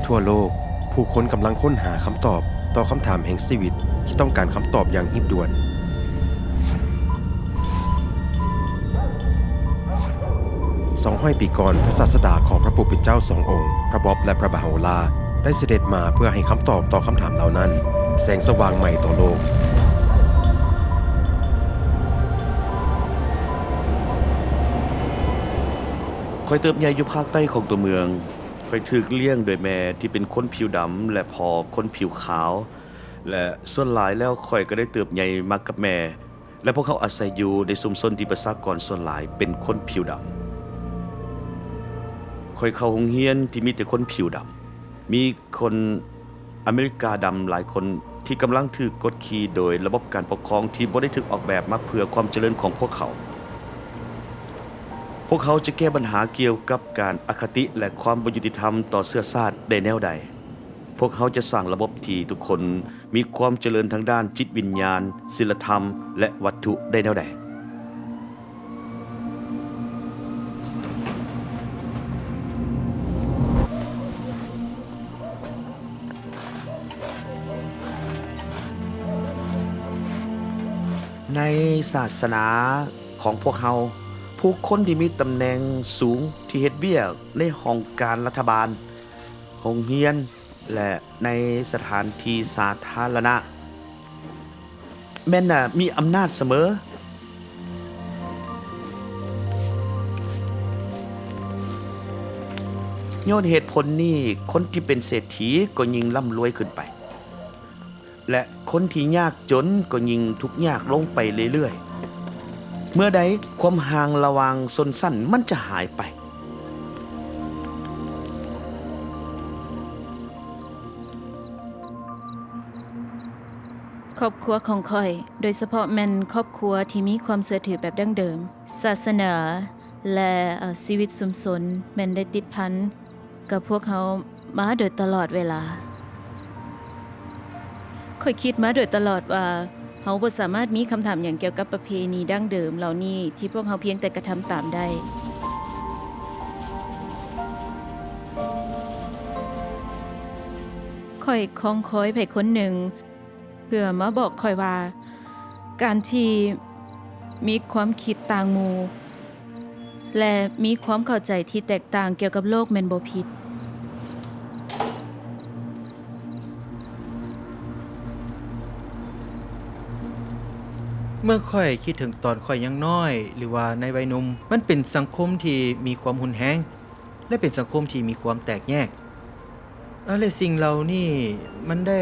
ທົ່ວໂລກ, ຜູ້ຄົນກຳລັງຄົ້ນຫາຄຳຕອບຕໍ່ຄຳຖາມແຫ່ງຊີວິດທີ່ຕ້ອງການຄຳຕອບຢ່າງຮີບດ່ວນ. ສອງຮ້ອຍປີກ່ອນ, ພະສາດສະດາຂອງພະຜູ້ເປັນເຈົ້າສອງອົງ, ພະບອບ ແລະ ພະບາໂຮລາ ໄດ້ສະເດັດມາເພື່ອໃຫ້ຄຳຕອບຕໍ່ຄຳຖາມເຫຼົ່ານັ້ນ, ແສງສະຫວ່າງໃໝ່ຕໍ່ໂລກ. ຂ້ອຍເຕີບໃຫຍ່ຢູ່ພາກໃຕ້ຂອງຕົວເມືອງ. ຂ້ອຍຖືກລ້ຽງໂດຍແມ່ທີ່ເປັນຄົນຜິວດຳ ແລະ ພໍ່ຄົນຜິວຂາວ, ແລະ ສ່ວນຫຼາຍແລ້ວຂ້ອຍກໍໄດ້ເຕີບໃຫຍ່ມາກັບແມ່ ແລະ ພວກເຮົາອາໄສຢູ່ໃນຊຸມຊົນທີ່ປະຊາກອນສ່ວນຫຼາຍເປັນຄົນຜິວດຳ. ຂ້ອຍເຂົ້າໂຮງຮຽນທີ່ມີແຕ່ຄົນຜິວດຳ. ມີຄົນອາເມລິກາດຳຫຼາຍຄົນທີ່ກຳລັງຖືກກົດຂີ່ໂດຍລະບົບການປົກຄອງທີ່ບໍ່ໄດ້ຖືກອອກແບບມາເພື່ອຄວາມຈະເລີນຂອງພວກເຂົາ. ພວກເຮົາຈະແກ້ບັນຫາກ່ຽວກັບການອະຄະຕິ ແລະ ຄວາມບໍ່ຍຸຕິທຳຕໍ່ເຊື້ອຊາດໄດ້ແນວໃດ? ພວກເຮົາຈະສ້າງລະບົບທີ່ທຸກຄົນມີຄວາມຈະເລີນທາງດ້ານຈິດວິນຍານ, ສິນລະທຳ ແລະ ວັດຖຸໄດ້ແນວໃດ? ໃນສາສະໜາຂອງພວກເຮົາ, ຜູ້ຄົນທີ່ມີຕຳແໜ່ງສູງທີ່ເຮັດວຽກໃນຫ້ອງການລັດຖະບານ, ໂຮງຮຽນ ແລະ ໃນສະຖານທີ່ສາທາລະນະ ແມ່ນມີອຳນາດສະເໝີ. ຍ້ອນເຫດຜົນນີ້, ຄົນທີ່ເປັນເສດຖີກໍຍິ່ງລ່ຳລວຍຂຶ້ນໄປ ແລະ ຄົນທີ່ຍາກຈົນກໍຍິ່ງທຸກຍາກລົງໄປເລື້ອຍໆ. ເມື່ອໃດຄວາມຫ່າງລະຫວ່າງຊົນຊັ້ນມັນຈະຫາຍໄປ? ຄອບຄົວຂອງຂ້ອຍ, ໂດຍສະເພາະແມ່ນຄອບຄົວທີ່ມີຄວາມເຊື່ອຖືແບບດັ້ງເດີມ, ສາສະໜາ ແລະ ເອີ່ ຊີວິດຊຸມຊົນແມ່ນໄດ້ຕິດພັນກັບພວກເຮົາມາໂດຍຕະຫຼອດເວລາ. ຂ້ອຍຄິດມາໂດຍຕະຫຼອດວ່າເຮົາບໍ່ສາມາດມີຄຳຖາມຫຍັງກ່ຽວກັບປະເພນີດັ້ງເດີມເຫຼົ່ານີ້ທີ່ພວກເຮົາພຽງແຕ່ກະທຳຕາມໄດ້. ຂ້ອຍຄອງຄອຍໃຜຄົນໜຶ່ງ ເພື່ອມາບອກຂ້ອຍວ່າ ການທີ່ມີຄວາມຄິດຕ່າງໝູ່ ແລະ ມີຄວາມເຂົ້າໃຈທີ່ແຕກຕ່າງກ່ຽວກັບໂລກແມ່ນບໍ່ຜິດ. ເມື່ອຂ້ອຍຄິດເຖິງຕອນຂ້ອຍຍັງນ້ອຍ ຫຼືວ່າໃນໄວໜຸ່ມ, ມັນເປັນສັງຄົມທີ່ມີຄວາມຮຸນແຮງ ແລະ ເປັນສັງຄົມທີ່ມີຄວາມແຕກແຍກ. ເອີ ແລະ ສິ່ງເຫຼົ່ານີ້ມັນໄດ້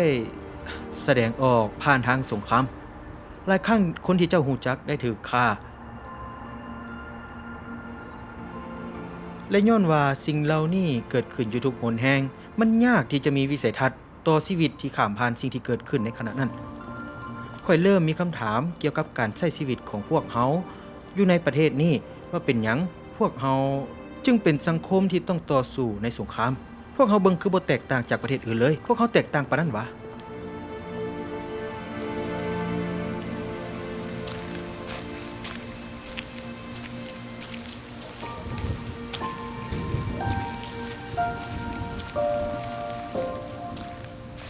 ສະແດງອອກຜ່ານທາງສົງຄາມ. ຫຼາຍຄັ້ງຄົນທີ່ເຈົ້າຮູ້ຈັກໄດ້ຖືກຂ້າ. ແລະ ຍ້ອນວ່າສິ່ງເຫຼົ່ານີ້ເກີດຂຶ້ນຢູ່ທຸກຫົນແຫ່ງ, ມັນຍາກທີ່ຈະມີວິໄສທັດຕໍ່ຊີວິດທີ່ຂ້າມຜ່ານສິ່ງທີ່ເກີດຂຶ້ນໃນຂະນະນັ້ນ. ຂ້ອຍເລີ່ມມີຄຳຖາມກ່ຽວກັບການໃຊ້ຊີວິດຂອງພວກເຮົາຢູ່ໃນປະເທດນີ້, ວ່າເປັນຫຍັງພວກເຮົາຈຶ່ງເປັນສັງຄົມທີ່ຕ້ອງຕໍ່ສູ້ໃນສົງຄາມ? ພວກເຮົາເບິ່ງຄືບໍ່ແຕກຕ່າງຈາກປະເທດອື່ນເລີຍ. ພວກເຮົາແຕກຕ່າງປານນັ້ນຫວາ?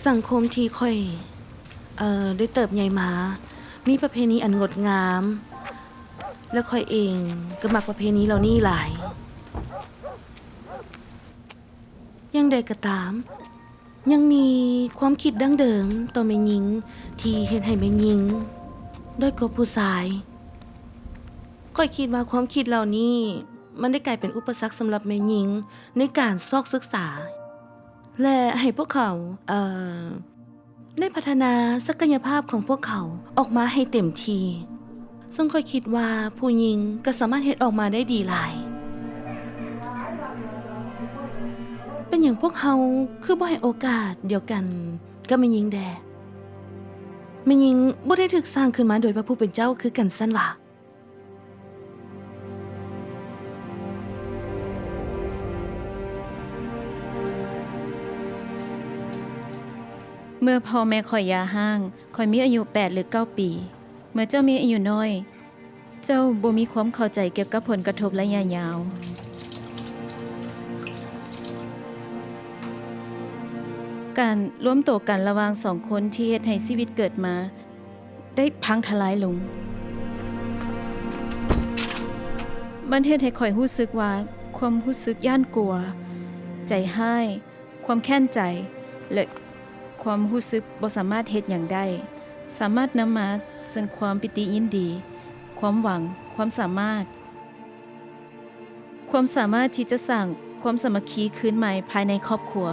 ສັງຄົມທີ່ຂ້ອຍ, ເອີ, ໄດ້ເຕີບໃຫຍ່ມາ ມີປະເພນີອັນງົດງາມ ແລະ ຂ້ອຍເອງກໍມັກປະເພນີເຫຼົ່ານີ້ຫຼາຍ. ຢ່າງໃດກໍຕາມ, ຍັງມີຄວາມຄິດດັ້ງເດີມຕໍ່ແມ່ຍິງທີ່ເຮັດໃຫ້ແມ່ຍິງດ້ອຍກວ່າຜູ້ຊາຍ. ຂ້ອຍຄິດວ່າຄວາມຄິດເຫຼົ່ານີ້ມັນໄດ້ກາຍເປັນອຸປະສັກສຳລັບແມ່ຍິງໃນການຊອກສຶກສາ ແລະ ໃຫ້ພວກເຂົາ, ເອີ, ໄດ້ພັດທະນາສັກກະຍະພາບຂອງພວກເຂົາອອກມາໃຫ້ເຕັມທີ່. ເຊິ່ງຂ້ອຍຄິດວ່າຜູ້ຍິງກໍສາມາດເຮັດອອກມາໄດ້ດີຫຼາຍ. ເປັນຫຍັງພວກເຮົາຄືບໍ່ໃຫ້ໂອກາດດຽວກັນກັບແມ່ຍິງແດ່? ແມ່ຍິງບໍ່ໄດ້ຖືກສ້າງຂຶ້ນມາໂດຍພະຜູ້ເປັນເຈົ້າຄືກັນຊັ້ນຫວາ? ເມື່ອພໍ່ແມ່ຂ້ອຍຢ່າຮ້າງ, ຂ້ອຍມີອາຍຸແປດ ຫຼື ເກົ້າປີ. ເມື່ອເຈົ້າມີອາຍຸນ້ອຍ, ເຈົ້າບໍ່ມີຄວາມເຂົ້າໃຈກ່ຽວກັບຜົນກະທົບໄລຍະຍາວ. ການລວມໂຕກັນລະຫວ່າງສອງຄົນທີ່ເຮັດໃຫ້ຊີວິດເກີດມາໄດ້ພັງທະລາຍລົງ. ມັນເຮັດໃຫ້ຂ້ອຍຮູ້ສຶກວ່າຄວາມຮູ້ສຶກຢ້ານກົວ, ໃຈຮ້າຍ, ຄວາມແຄ້ນໃຈ ແລະ ຄວາມຮູ້ສຶກບໍ່ສາມາດເຮັດຫຍັງໄດ້ ສາມາດນຳມາເຊິ່ງຄວາມປີຕິຍິນດີ, ຄວາມຫວັງ, ຄວາມສາມາດ, ຄວາມສາມາດທີ່ຈະສ້າງຄວາມສາມັກຄີຄືນໃໝ່ພາຍໃນຄອບຄົວ.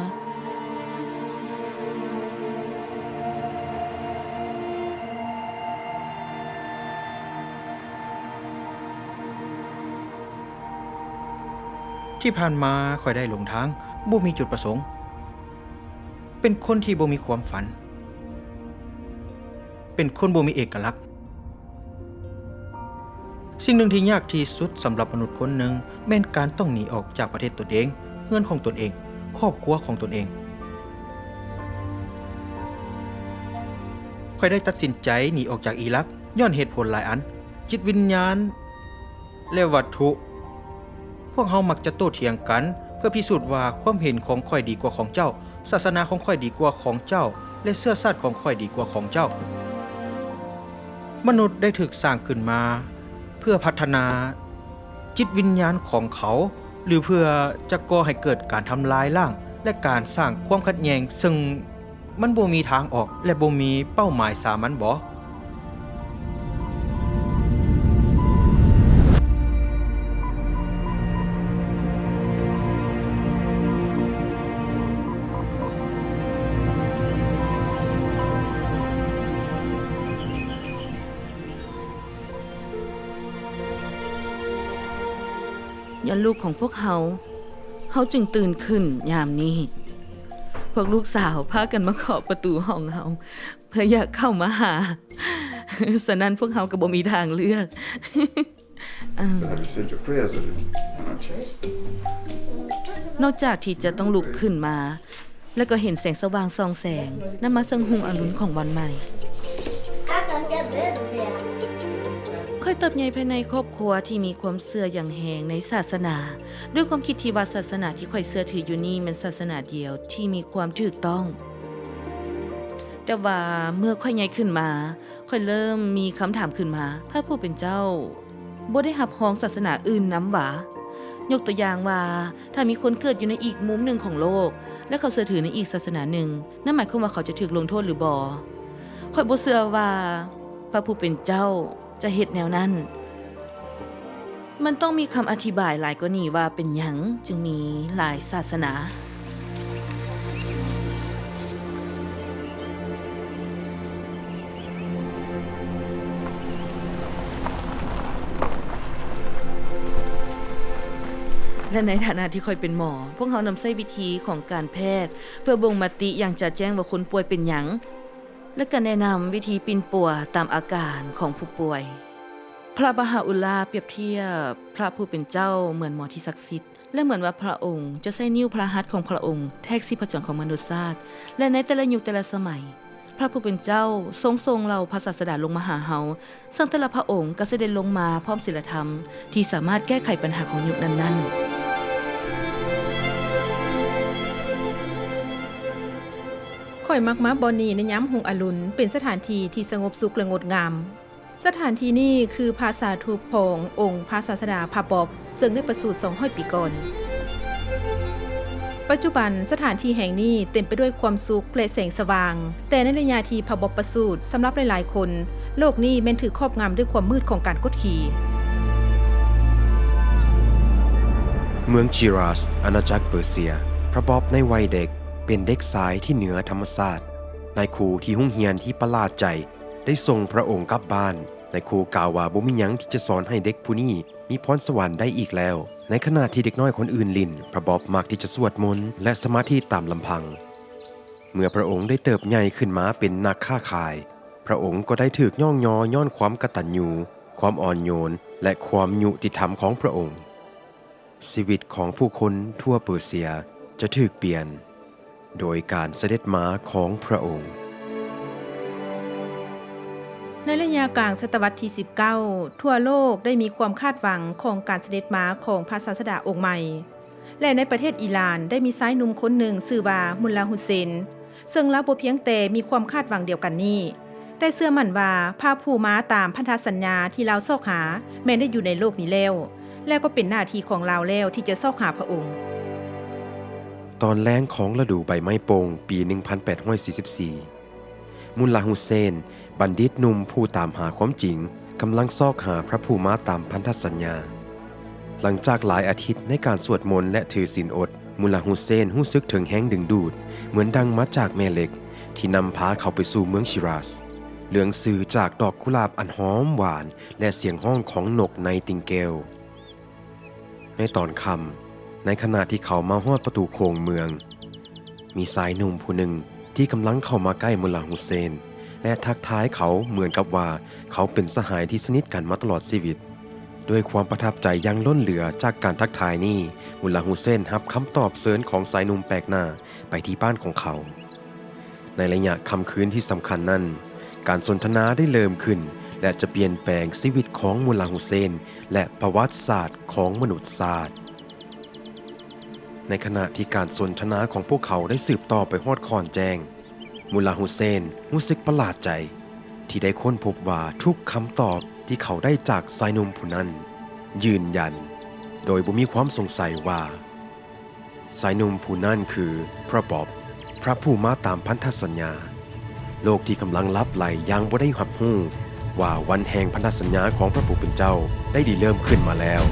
ທີ່ຜ່ານມາຂ້ອຍໄດ້ຫຼົງທາງ, ບໍ່ມີຈຸດປະສົງ, ເປັນຄົນທີ່ບໍ່ມີຄວາມຝັນ, ເປັນຄົນບໍ່ມີເອກະລັກ. ສິ່ງໜຶ່ງທີ່ຍາກທີ່ສຸດສຳລັບມະນຸດຄົນໜຶ່ງ ແມ່ນການຕ້ອງໜີອອກຈາກປະເທດຕົນເອງ, ເຮືອນຂອງຕົນເອງ, ຄອບຄົວຂອງຕົນເອງ. ຂ້ອຍໄດ້ຕັດສິນໃຈໜີອອກຈາກອີຣັກ ຍ້ອນເຫດຜົນຫຼາຍອັນ, ຈິດວິນຍານ ແລະ ວັດຖຸ. ພວກເຮົາມັກຈະໂຕ້ຖຽງກັນເພື່ອພິສູດວ່າຄວາມເຫັນຂອງຂ້ອຍດີກວ່າຂອງເຈົ້າ, ສາສະໜາຂອງຂ້ອຍດີກວ່າຂອງເຈົ້າ ແລະ ເຊື້ອຊາດຂອງຂ້ອຍດີກວ່າຂອງເຈົ້າ. ມະນຸດໄດ້ຖືກສ້າງຂຶ້ນມາເພື່ອພັດທະນາຈິດວິນຍານຂອງເຂົາ ຫຼື ເພື່ອຈະກໍ່ໃຫ້ເກີດການທຳລາຍລ້າງ ແລະ ການສ້າງຄວາມຂັດແຍ່ງ, ເຊິ່ງ ມັນບໍ່ມີທາງອອກ ແລະ ບໍ່ມີເປົ້າໝາຍສາມັນບໍ? ຍ້ອນລູກຂອງພວກເຮົາ, ເຮົາຈຶ່ງຕື່ນຂຶ້ນຍາມນີ້. ພວກລູກສາວພາກັນມາເຄາະປະຕູຫ້ອງເຮົາ ເພື່ອຢາກເຂົ້າມາຫາ. ສະນັ້ນພວກເຮົາກໍບໍ່ມີທາງເລືອກ. ເອີ່ມ But have you said your prayers already? ນອກຈາກທີ່ຈະຕ້ອງລຸກຂຶ້ນມາ ແລະ ກໍເຫັນແສງສະຫວ່າງສ່ອງແສງ ນຳມາເຊິ່ງຮຸ່ງອະລຸນຂອງວັນໃໝ່. ຂ້ອຍເຕີບໃຫຍ່ພາຍໃນຄອບຄົວທີ່ມີຄວາມເຊື່ອຢ່າງແຮງໃນສາສະໜາ, ດ້ວຍຄວາມຄິດທີ່ວ່າສາສະໜາທີ່ຂ້ອຍເຊື່ອຖືຢູ່ນີ້ແມ່ນສາສະໜາດຽວທີ່ມີຄວາມຖືກຕ້ອງ. ແຕ່ວ່າເມື່ອຂ້ອຍໃຫຍ່ຂຶ້ນມາ, ຂ້ອຍເລີ່ມມີຄຳຖາມຂຶ້ນມາ, ພະຜູ້ເປັນເຈົ້າບໍ່ໄດ້ຮັບຮອງສາສະໜາອື່ນນຳຫວາ? ຍົກຕົວຢ່າງວ່າ, ຖ້າມີຄົນເກີດຢູ່ໃນອີກມຸມໜຶ່ງຂອງໂລກ ແລະ ເຂົາເຊື່ອຖືໃນອີກສາສະໜາໜຶ່ງ, ນັ້ນໝາຍຄວາມວ່າເຂົາຈະຖືກລົງໂທດຫຼືບໍ່? ຂ້ອຍບໍ່ເຊື່ອວ່າພະຜູ້ເປັນເຈົ້າຈະເຮັດແນວນັ້ນ. ມັນຕ້ອງມີຄຳອະທິບາຍຫຼາຍກວ່ານີ້ວ່າເປັນຫຍັງຈຶ່ງມີຫຼາຍສາສະໜາ. ແລະ ໃນຖານະທີ່ຂ້ອຍເປັນໝໍ, ພວກເຮົານຳໃຊ້ວິທີຂອງການແພດເພື່ອບົ່ງມະຕິຢ່າງຈະແຈ້ງວ່າຄົນປ່ວຍເປັນຫຍັງ ແລະ ກະແນະນຳວິທີປິ່ນປົວຕາມອາການຂອງຜູ້ປ່ວຍ. ພະບາຮາອຸລາປຽບທຽບພະຜູ້ເປັນເຈົ້າເໝືອນໝໍທີ່ສັກສິດ ແລະ ເໝືອນວ່າພະອົງຈະໃຊ້ນິ້ວພະຫັດຂອງພະອົງແທກຊີບພະຈອນຂອງມະນຸດຊາດ ແລະ ໃນແຕ່ລະຍຸກແຕ່ລະສະໄໝ, ພະຜູ້ເປັນເຈົ້າຊົງສົ່ງເຫຼົ່າພະສາດສະດາລົງມາຫາເຮົາ, ເຊິ່ງແຕ່ລະພະອົງກໍສະເດັດລົງມາພ້ອມສິນລະທຳທີ່ສາມາດແກ້ໄຂບັນຫາຂອງຍຸກນັ້ນໆ. ຂ້ອຍມັກມາບ່ອນນີ້ໃນຍາມຮຸ່ງອະລຸນ, ເປັນສະຖານທີ່ທີ່ສະຫງົບສຸກ ແລະ ງົດງາມ. ສະຖານທີ່ນີ້ຄືພະສາທຸບຂອງອົງພະສາດສະດາພະບອບ ເຊິ່ງໄດ້ປະສູດສອງຮ້ອຍປີກ່ອນ. ປັດຈຸບັນ, ສະຖານທີ່ແຫ່ງນີ້ເຕັມໄປດ້ວຍຄວາມສຸກ ແລະ ແສງສະຫວ່າງ, ແຕ່ໃນໄລຍະທີ່ພະບອບປະສູດ, ສຳລັບຫຼາຍໆຄົນ, ໂລກນີ້ແມ່ນຖືກຄອບງຳດ້ວຍຄວາມມືດຂອງການກົດຂີ່. ເມືອງຊີຣາສ, ອານາຈັກເປີເຊຍ. ພະບອບໃນໄວເດັກເປັນເດັກຊາຍທີ່ເໜືອທຳມະຊາດ. ນາຍຄູທີ່ໂຮງຮຽນທີ່ປະຫຼາດໃຈ ໄດ້ສົ່ງພະອົງກັບບ້ານ. ນາຍຄູກ່າວວ່າບໍ່ມີຫຍັງທີ່ຈະສອນໃຫ້ເດັກຜູ້ນີ້ມີພອນສະຫວັນໄດ້ອີກແລ້ວ. ໃນຂະນະທີ່ເດັກນ້ອຍຄົນອື່ນຫຼິ້ນ, ພະບອບມັກທີ່ຈະສວດມົນ ແລະ ສະມາທິຕາມລຳພັງ. ເມື່ອພະອົງໄດ້ເຕີບໃຫຍ່ຂຶ້ນມາເປັນນັກຄ້າຂາຍ, ພະອົງກໍໄດ້ຖືກຍ້ອງຍໍຍ້ອນຄວາມກະຕັນຍູ, ຄວາມອ່ອນໂຍນ ແລະ ຄວາມຍຸຕິທຳຂອງພະອົງ. ຊີວິດຂອງຜູ້ຄົນທົ່ວເປີເຊຍຈະຖືກປ່ຽນໂດຍການສະເດັດມາຂອງພະອົງ. ໃນໄລຍະກາງສະຕະວັດທີສິບເກົ້າ, ທົ່ວໂລກໄດ້ມີຄວາມຄາດຫວັງຂອງການສະເດັດມາຂອງພະສາດສະດາອົງໃໝ່ ແລະ ໃນປະເທດອີຣານໄດ້ມີຊາຍໜຸ່ມຄົນໜຶ່ງຊື່ວ່າ ມຸນລາ ຮຸເຊນ ເຊິ່ງລາວບໍ່ພຽງແຕ່ມີຄວາມຄາດຫວັງດຽວກັນນີ້, ແຕ່ເຊື່ອໝັ້ນວ່າພະຜູ້ມາຕາມພັນທະສັນຍາທີ່ລາວຊອກຫາແມ່ນໄດ້ຢູ່ໃນໂລກນີ້ແລ້ວ, ແລະ ກໍເປັນໜ້າທີ່ຂອງລາວແລ້ວທີ່ຈະຊອກຫາພະອົງ. ຕອນແລງຂອງລະດູໃບໄມ້ໂປ່ງປີໜຶ່ງພັນແປດຮ້ອຍສີ່ສິບສີ່, ມຸນລາ ຮຸເຊນ, ບັນດິດໜຸ່ມຜູ້ຕາມຫາຄວາມຈິງ, ກຳລັງຊອກຫາພະຜູ້ມາຕາມພັນທະສັນຍາ. ຫຼັງຈາກຫຼາຍອາທິດໃນການສວດມົນ ແລະ ຖືສິນອົດ, ມຸນລາ ຮຸເຊນຮູ້ສຶກເຖິງແຮງດຶງດູດ ເໝືອນດັ່ງມາຈາກແມ່ເຫຼັກ ທີ່ນຳພາເຂົາໄປສູ່ເມືອງຊີຣາຊ, ເລື່ອງຊື່ຈາກດອກກຸຫຼາບອັນຫອມຫວານ ແລະ ສຽງຮ້ອງຂອງນົກໄນຕິງເກວ. ໃນຕອນຄ່ຳ, ໃນຂະນະທີ່ເຂົາມາຮອດປະຕູໂຂງເມືອງ, ມີຊາຍໜຸ່ມຜູ້ໜຶ່ງທີ່ກຳລັງເຂົ້າມາໃກ້ມຸນລາ ຮຸເຊນ ແລະ ທັກທາຍເຂົາເໝືອນກັບວ່າເຂົາເປັນສະຫາຍທີ່ສະໜິດກັນມາຕະຫຼອດຊີວິດ. ດ້ວຍຄວາມປະທັບໃຈຢ່າງລົ້ນເຫຼືອຈາກການທັກທາຍນີ້, ມຸນລາ ຮຸເຊນຮັບຄຳຕອບເຊີນຂອງຊາຍໜຸ່ມແປກໜ້າໄປທີ່ບ້ານຂອງເຂົາ. ໃນໄລຍະຄ່ຳຄືນທີ່ສຳຄັນນັ້ນ, ການສົນທະນາໄດ້ເລີ່ມຂຶ້ນ ແລະ ຈະປ່ຽນແປງຊີວິດຂອງມຸນລາ ຮຸເຊນ ແລະ ປະຫວັດສາດຂອງມະນຸດຊາດ. ໃນຂະນະທີ່ການສົນທະນາຂອງພວກເຂົາໄດ້ສືບຕໍ່ໄປຮອດຂ້ອນແຈ້ງ, ມຸນລາ ຮຸເຊນຮູ້ສຶກປະຫຼາດໃຈທີ່ໄດ້ຄົ້ນພົບວ່າທຸກຄຳຕອບທີ່ເຂົາໄດ້ຈາກຊາຍໜຸ່ມຜູ້ນັ້ນ ຢືນຢັນໂດຍບໍ່ມີຄວາມສົງໄສວ່າ ຊາຍໜຸ່ມຜູ້ນັ້ນຄືພຣະບອບ, ພຣະຜູ້ມາຕາມພັນທະສັນຍາ. ໂລກທີ່ກຳລັງຫຼັບໄຫຼຢ່າງບໍ່ໄດ້ຮັບຮູ້ວ່າວັນແຫ່ງພັນທະສັນຍາຂອງພຣະຜູ້ເປັນເຈົ້າໄດ້ລິເລີ່ມຂຶ້ນມາແລ້ວ.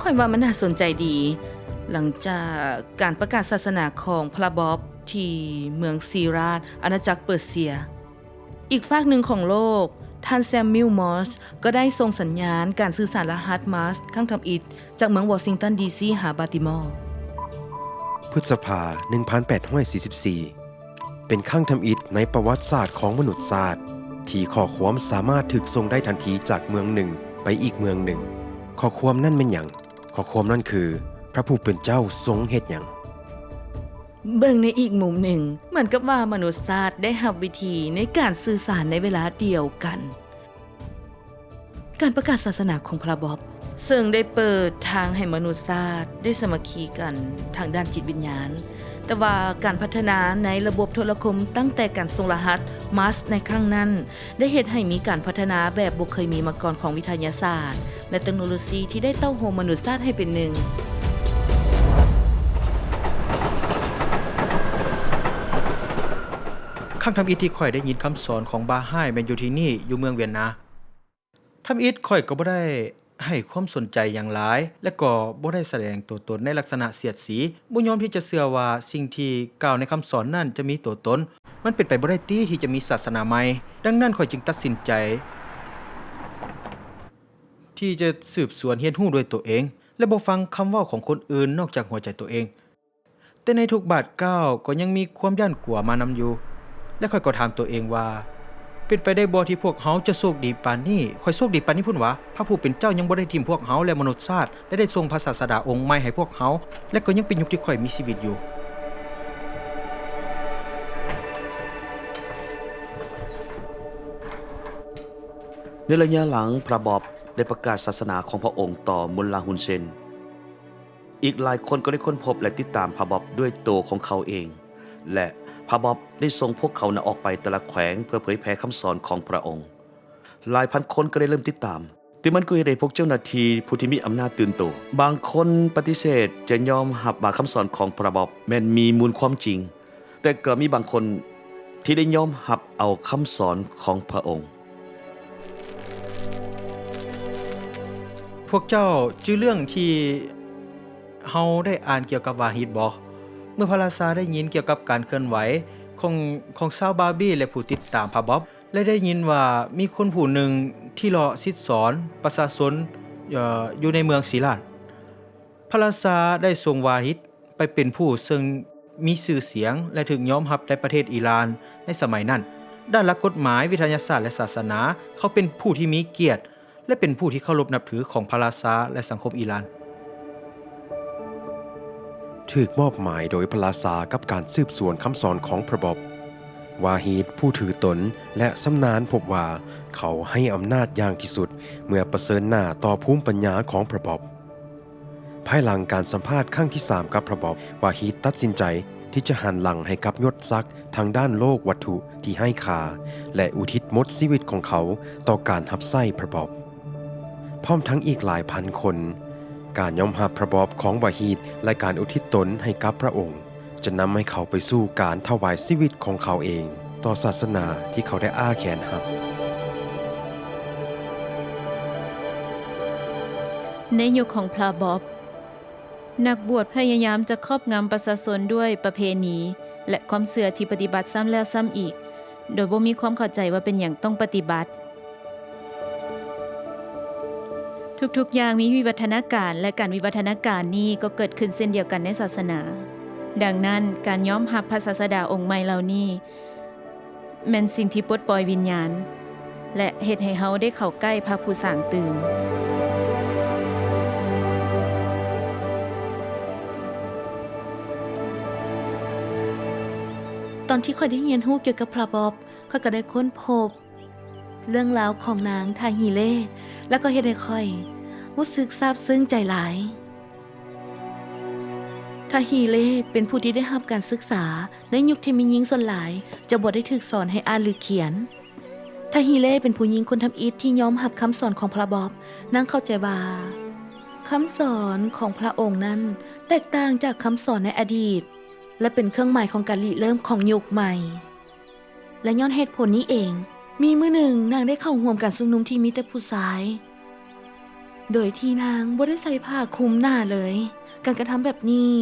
ຂ້ອຍວ່າມັນໜ້າສົນໃຈດີ. ຫຼັງຈາກການປະກາດສາສະໜາຂອງພຣະບອບທີ່ເມືອງຊີຣາດ, ອານາຈັກເປີເຊຍ, ອີກຟາກໜຶ່ງຂອງໂລກ, ທ່ານ ແຊມມິວ ມອສ ກໍໄດ້ສົ່ງສັນຍານການສື່ສານລະຫັດມາສຄັ້ງທຳອິດຈາກເມືອງວໍຊິງຕັນ ດີ ຊີ ຫາບາຕີມໍ. ພຶດສະພາ ໜຶ່ງພັນແປດຮ້ອຍສີ່ສິບສີ່ ເປັນຄັ້ງທຳອິດໃນປະຫວັດສາດຂອງມະນຸດຊາດ ທີ່ຂໍ້ຄວາມສາມາດຖືກສົ່ງໄດ້ທັນທີຈາກເມືອງໜຶ່ງໄປອີກເມືອງໜຶ່ງ. ຂໍ້ຄວາມນັ້ນແມ່ນຫຍັງ? ຂໍ້ຄວາມນັ້ນຄື ພຣະຜູ້ເປັນເຈົ້າຊົງເຮັດຫຍັງ? ເບິ່ງໃນອີກມຸມໜຶ່ງ, ເໝືອນກັບວ່າມະນຸດຊາດໄດ້ຮັບວິທີໃນການສື່ສານໃນເວລາດຽວກັນ. ການປະກາດສາສະໜາຂອງພຣະບອບ ເຊິ່ງໄດ້ເປີດທາງໃຫ້ມະນຸດຊາດໄດ້ສາມັກຄີກັນທາງດ້ານຈິດວິນຍານ, ແຕ່ວ່າການພັດທະນາໃນລະບົບໂທລະຄົມຕັ້ງແຕ່ການສົ່ງລະຫັດມາສໃນຄັ້ງນັ້ນ ໄດ້ເຮັດໃຫ້ມີການພັດທະນາແບບບໍ່ເຄີຍມີມາກ່ອນຂອງວິທະຍາສາດ ແລະ ເຕັກໂນໂລຊີທີ່ໄດ້ເຕົ້າໂຮມມະນຸດຊາດໃຫ້ເປັນໜຶ່ງ. ຄັ້ງທຳອິດທີ່ຂ້ອຍໄດ້ຍິນຄຳສອນຂອງບາຮາຍແມ່ນຢູ່ທີ່ນີ້, ຢູ່ເມືອງວຽນນາ. ທຳອິດຂ້ອຍກໍບໍ່ໄດ້ໃຫ້ຄວາມສົນໃຈຫຍັງຫຼາຍ ແລະ ກໍບໍ່ໄດ້ສະແດງຕົວຕົນໃນລັກສະນະສຽດສີ, ບໍ່ຍອມທີ່ຈະເຊື່ອວ່າສິ່ງທີ່ກ່າວໃນຄຳສອນນັ້ນຈະມີຕົວຕົນ. ມັນເປັນໄປບໍ່ໄດ້ຕິທີ່ຈະມີສາສະໜາໃໝ່? ດັ່ງນັ້ນຂ້ອຍຈຶ່ງຕັດສິນໃຈທີ່ຈະສືບສວນຮຽນຮູ້ດ້ວຍຕົວເອງ ແລະ ບໍ່ຟັງຄຳເວົ້າຂອງຄົນອື່ນນອກຈາກຫົວໃຈຕົວເອງ. ແຕ່ໃນທຸກບາດກ້າວກໍຍັງມີຄວາມຢ້ານກົວມານຳຢູ່ ແລະ ຂ້ອຍກໍຖາມຕົວເອງວ່າ ເປັນໄປໄດ້ບໍ່ທີ່ພວກເຮົາຈະໂຊກດີປານນີ້? ຂ້ອຍໂຊກດີປານນີ້ພຸ້ນຫວາ? ພະຜູ້ເປັນເຈົ້າຍັງບໍ່ໄດ້ຖິ້ມພວກເຮົາ ແລະ ມະນຸດຊາດ ແລະ ໄດ້ສົ່ງພະສາສະດາອົງໃໝ່ໃຫ້ພວກເຮົາ ແລະ ກໍຍັງເປັນຍຸກທີ່ຂ້ອຍມີຊີວິດຢູ່. ໃນໄລຍະຫຼັງ, ພຣະບອບໄດ້ປະກາດສາສະໜາຂອງພະອົງຕໍ່ມຸນລາ ຮຸນເຊນ. ອີກຫຼາຍຄົນກໍໄດ້ຄົ້ນພົບ ແລະ ຕິດຕາມພະບອບດ້ວຍໂຕຂອງເຂົາເອງ ແລະ ພະບອບໄດ້ສົ່ງພວກເຂົານະອອກໄປແຕ່ລະແຂວງເພື່ອເຜີຍແຜ່ຄຳສອນຂອງພະອົງ. ຫຼາຍພັນຄົນກໍໄດ້ເລີ່ມຕິດຕາມ, ແຕ່ມັນກໍເຮັດໃຫ້ພວກເຈົ້າໜ້າທີ່ຜູ້ທີ່ມີອຳນາດຕື່ນໂຕ. ບາງຄົນປະຕິເສດຈະຍອມຮັບວ່າຄຳສອນຂອງພະບອບແມ່ນມີມູນຄວາມຈິງ. ແຕ່ກໍມີບາງຄົນທີ່ໄດ້ຍອມຮັບເອົາຄຳສອນຂອງພະອົງ. ພວກເຈົ້າຈື່ເລື່ອງທີ່ເຮົາໄດ້ອ່ານກ່ຽວກັບວາຮິດບໍ່? ເມື່ອພະລາຊາໄດ້ຍິນກ່ຽວກັບການເຄື່ອນໄຫວຂອງ, ຂອງຊາວບາບີ ແລະ ຜູ້ຕິດຕາມພະບອບ ແລະ ໄດ້ຍິນວ່າມີຄົນຜູ້ໜຶ່ງທີ່ເລາະສິດສອນປະຊາຊົນ, ເອີ, ຢູ່ໃນເມືອງຊີຣາດ. ພະລາຊາໄດ້ສົ່ງວາຣິດໄປເປັນຜູ້ເຊິ່ງມີຊື່ສຽງ ແລະ ຖືກຍອມຮັບໃນປະເທດອີຣານໃນສະໄໝນັ້ນ. ດ້ານຫຼັກກົດໝາຍ, ວິທະຍາສາດ ແລະ ສາສະໜາ, ເຂົາເປັນຜູ້ທີ່ມີກຽດ ແລະ ເປັນຜູ້ທີ່ເຄົາລົບນັບຖືຂອງພະລາຊາ ແລະ ສັງຄົມອີຣານ. ຖືກມອບໝາຍໂດຍພະລາຊາກັບການສືບສວນຄຳສອນຂອງພະບອບ. ວາຮີດຜູ້ຖືຕົນ ແລະ ຊຳນານ ພົບວ່າເຂົາໃຫ້ອຳນາດຢ່າງທີ່ສຸດ ເມື່ອປະເຊີນໜ້າຕໍ່ພູມປັນຍາຂອງພຣະບອບ. ພາຍຫຼັງການສຳພາດຄັ້ງທີສາມກັບພຣະບອບ, ວາຮີດຕັດສິນໃຈທີ່ຈະຫັນຫຼັງໃຫ້ກັບຍົດສັກທາງດ້ານໂລກວັດຖຸທີ່ໄຮ້ຄ່າ ແລະ ອຸທິດໝົດຊີວິດຂອງເຂົາຕໍ່ການຮັບໃຊ້ພຣະບອບ. ພ້ອມທັງອີກຫຼາຍພັນຄົນ, ການຍອມຮັບພຣະບອບຂອງວາຮີດ ແລະ ການອຸທິດຕົນໃຫ້ກັບພຣະອົງ ຈະນຳໃຫ້ເຂົາໄປສູ່ການຖວາຍຊີວິດຂອງເຂົາເອງຕໍ່ສາສະໜາທີ່ເຂົາໄດ້ອ້າແຂນຮັບ. ໃນຍຸກຂອງພຣະບອບ, ນັກບວດພະຍາຍາມຈະຄອບງຳປະຊາຊົນດ້ວຍປະເພນີ ແລະ ຄວາມເຊື່ອທີ່ປະຕິບັດຊ້ຳແລ້ວຊ້ຳອີກ, ໂດຍບໍ່ມີຄວາມເຂົ້າໃຈວ່າເປັນຫຍັງຕ້ອງປະຕິບັດ. ທຸກໆຢ່າງມີວິວັດທະນາການ ແລະ ການວິວັດທະນາການນີ້ກໍເກີດຂຶ້ນເຊັ່ນດຽວກັນໃນສາສະໜາ. ດັ່ງນັ້ນ, ການຍອມຮັບພະສາສະດາອົງໃໝ່ເຫຼົ່ານີ້ ແມ່ນສິ່ງທີ່ປົດປ່ອຍວິນຍານ ແລະ ເຮັດໃຫ້ເຮົາໄດ້ເຂົ້າໃກ້ພະຜູ້ສ້າງຕື່ມ. ຕອນທີ່ຂ້ອຍໄດ້ຮຽນຮູ້ກ່ຽວກັບພຣະບອບ, ຂ້ອຍກໍໄດ້ຄົ້ນພົບເລື່ອງລາວຂອງນາງ ທາຮີເລ ແລະ ກໍເຮັດໃຫ້ຂ້ອຍຮູ້ສຶກຊາບຊຶ້ງໃຈຫຼາຍ. ທາຮີເລ ເປັນຜູ້ທີ່ໄດ້ຮັບການສຶກສາໃນຍຸກທີ່ແມ່ຍິງສ່ວນຫຼາຍຈະບໍ່ໄດ້ຖືກສອນໃຫ້ອ່ານ ຫຼື ຂຽນ. ທາຮີເລ ເປັນຜູ້ຍິງຄົນທຳອິດທີ່ຍອມຮັບຄຳສອນຂອງພຣະບອບ. ນາງເຂົ້າໃຈວ່າຄຳສອນຂອງພຣະອົງນັ້ນແຕກຕ່າງຈາກຄຳສອນໃນອະດີດ ແລະ ເປັນເຄື່ອງໝາຍຂອງການລິເລີ່ມຂອງຍຸກໃໝ່. ແລະ ຍ້ອນເຫດຜົນນີ້ເອງ, ມີມື້ໜຶ່ງນາງໄດ້ເຂົ້າຮ່ວມການຊຸມນຸມທີ່ມີແຕ່ຜູ້ຊາຍ, ໂດຍທີ່ນາງບໍ່ໄດ້ໃສ່ຜ້າຄຸມໜ້າເລີຍ. ການກະທຳແບບນີ້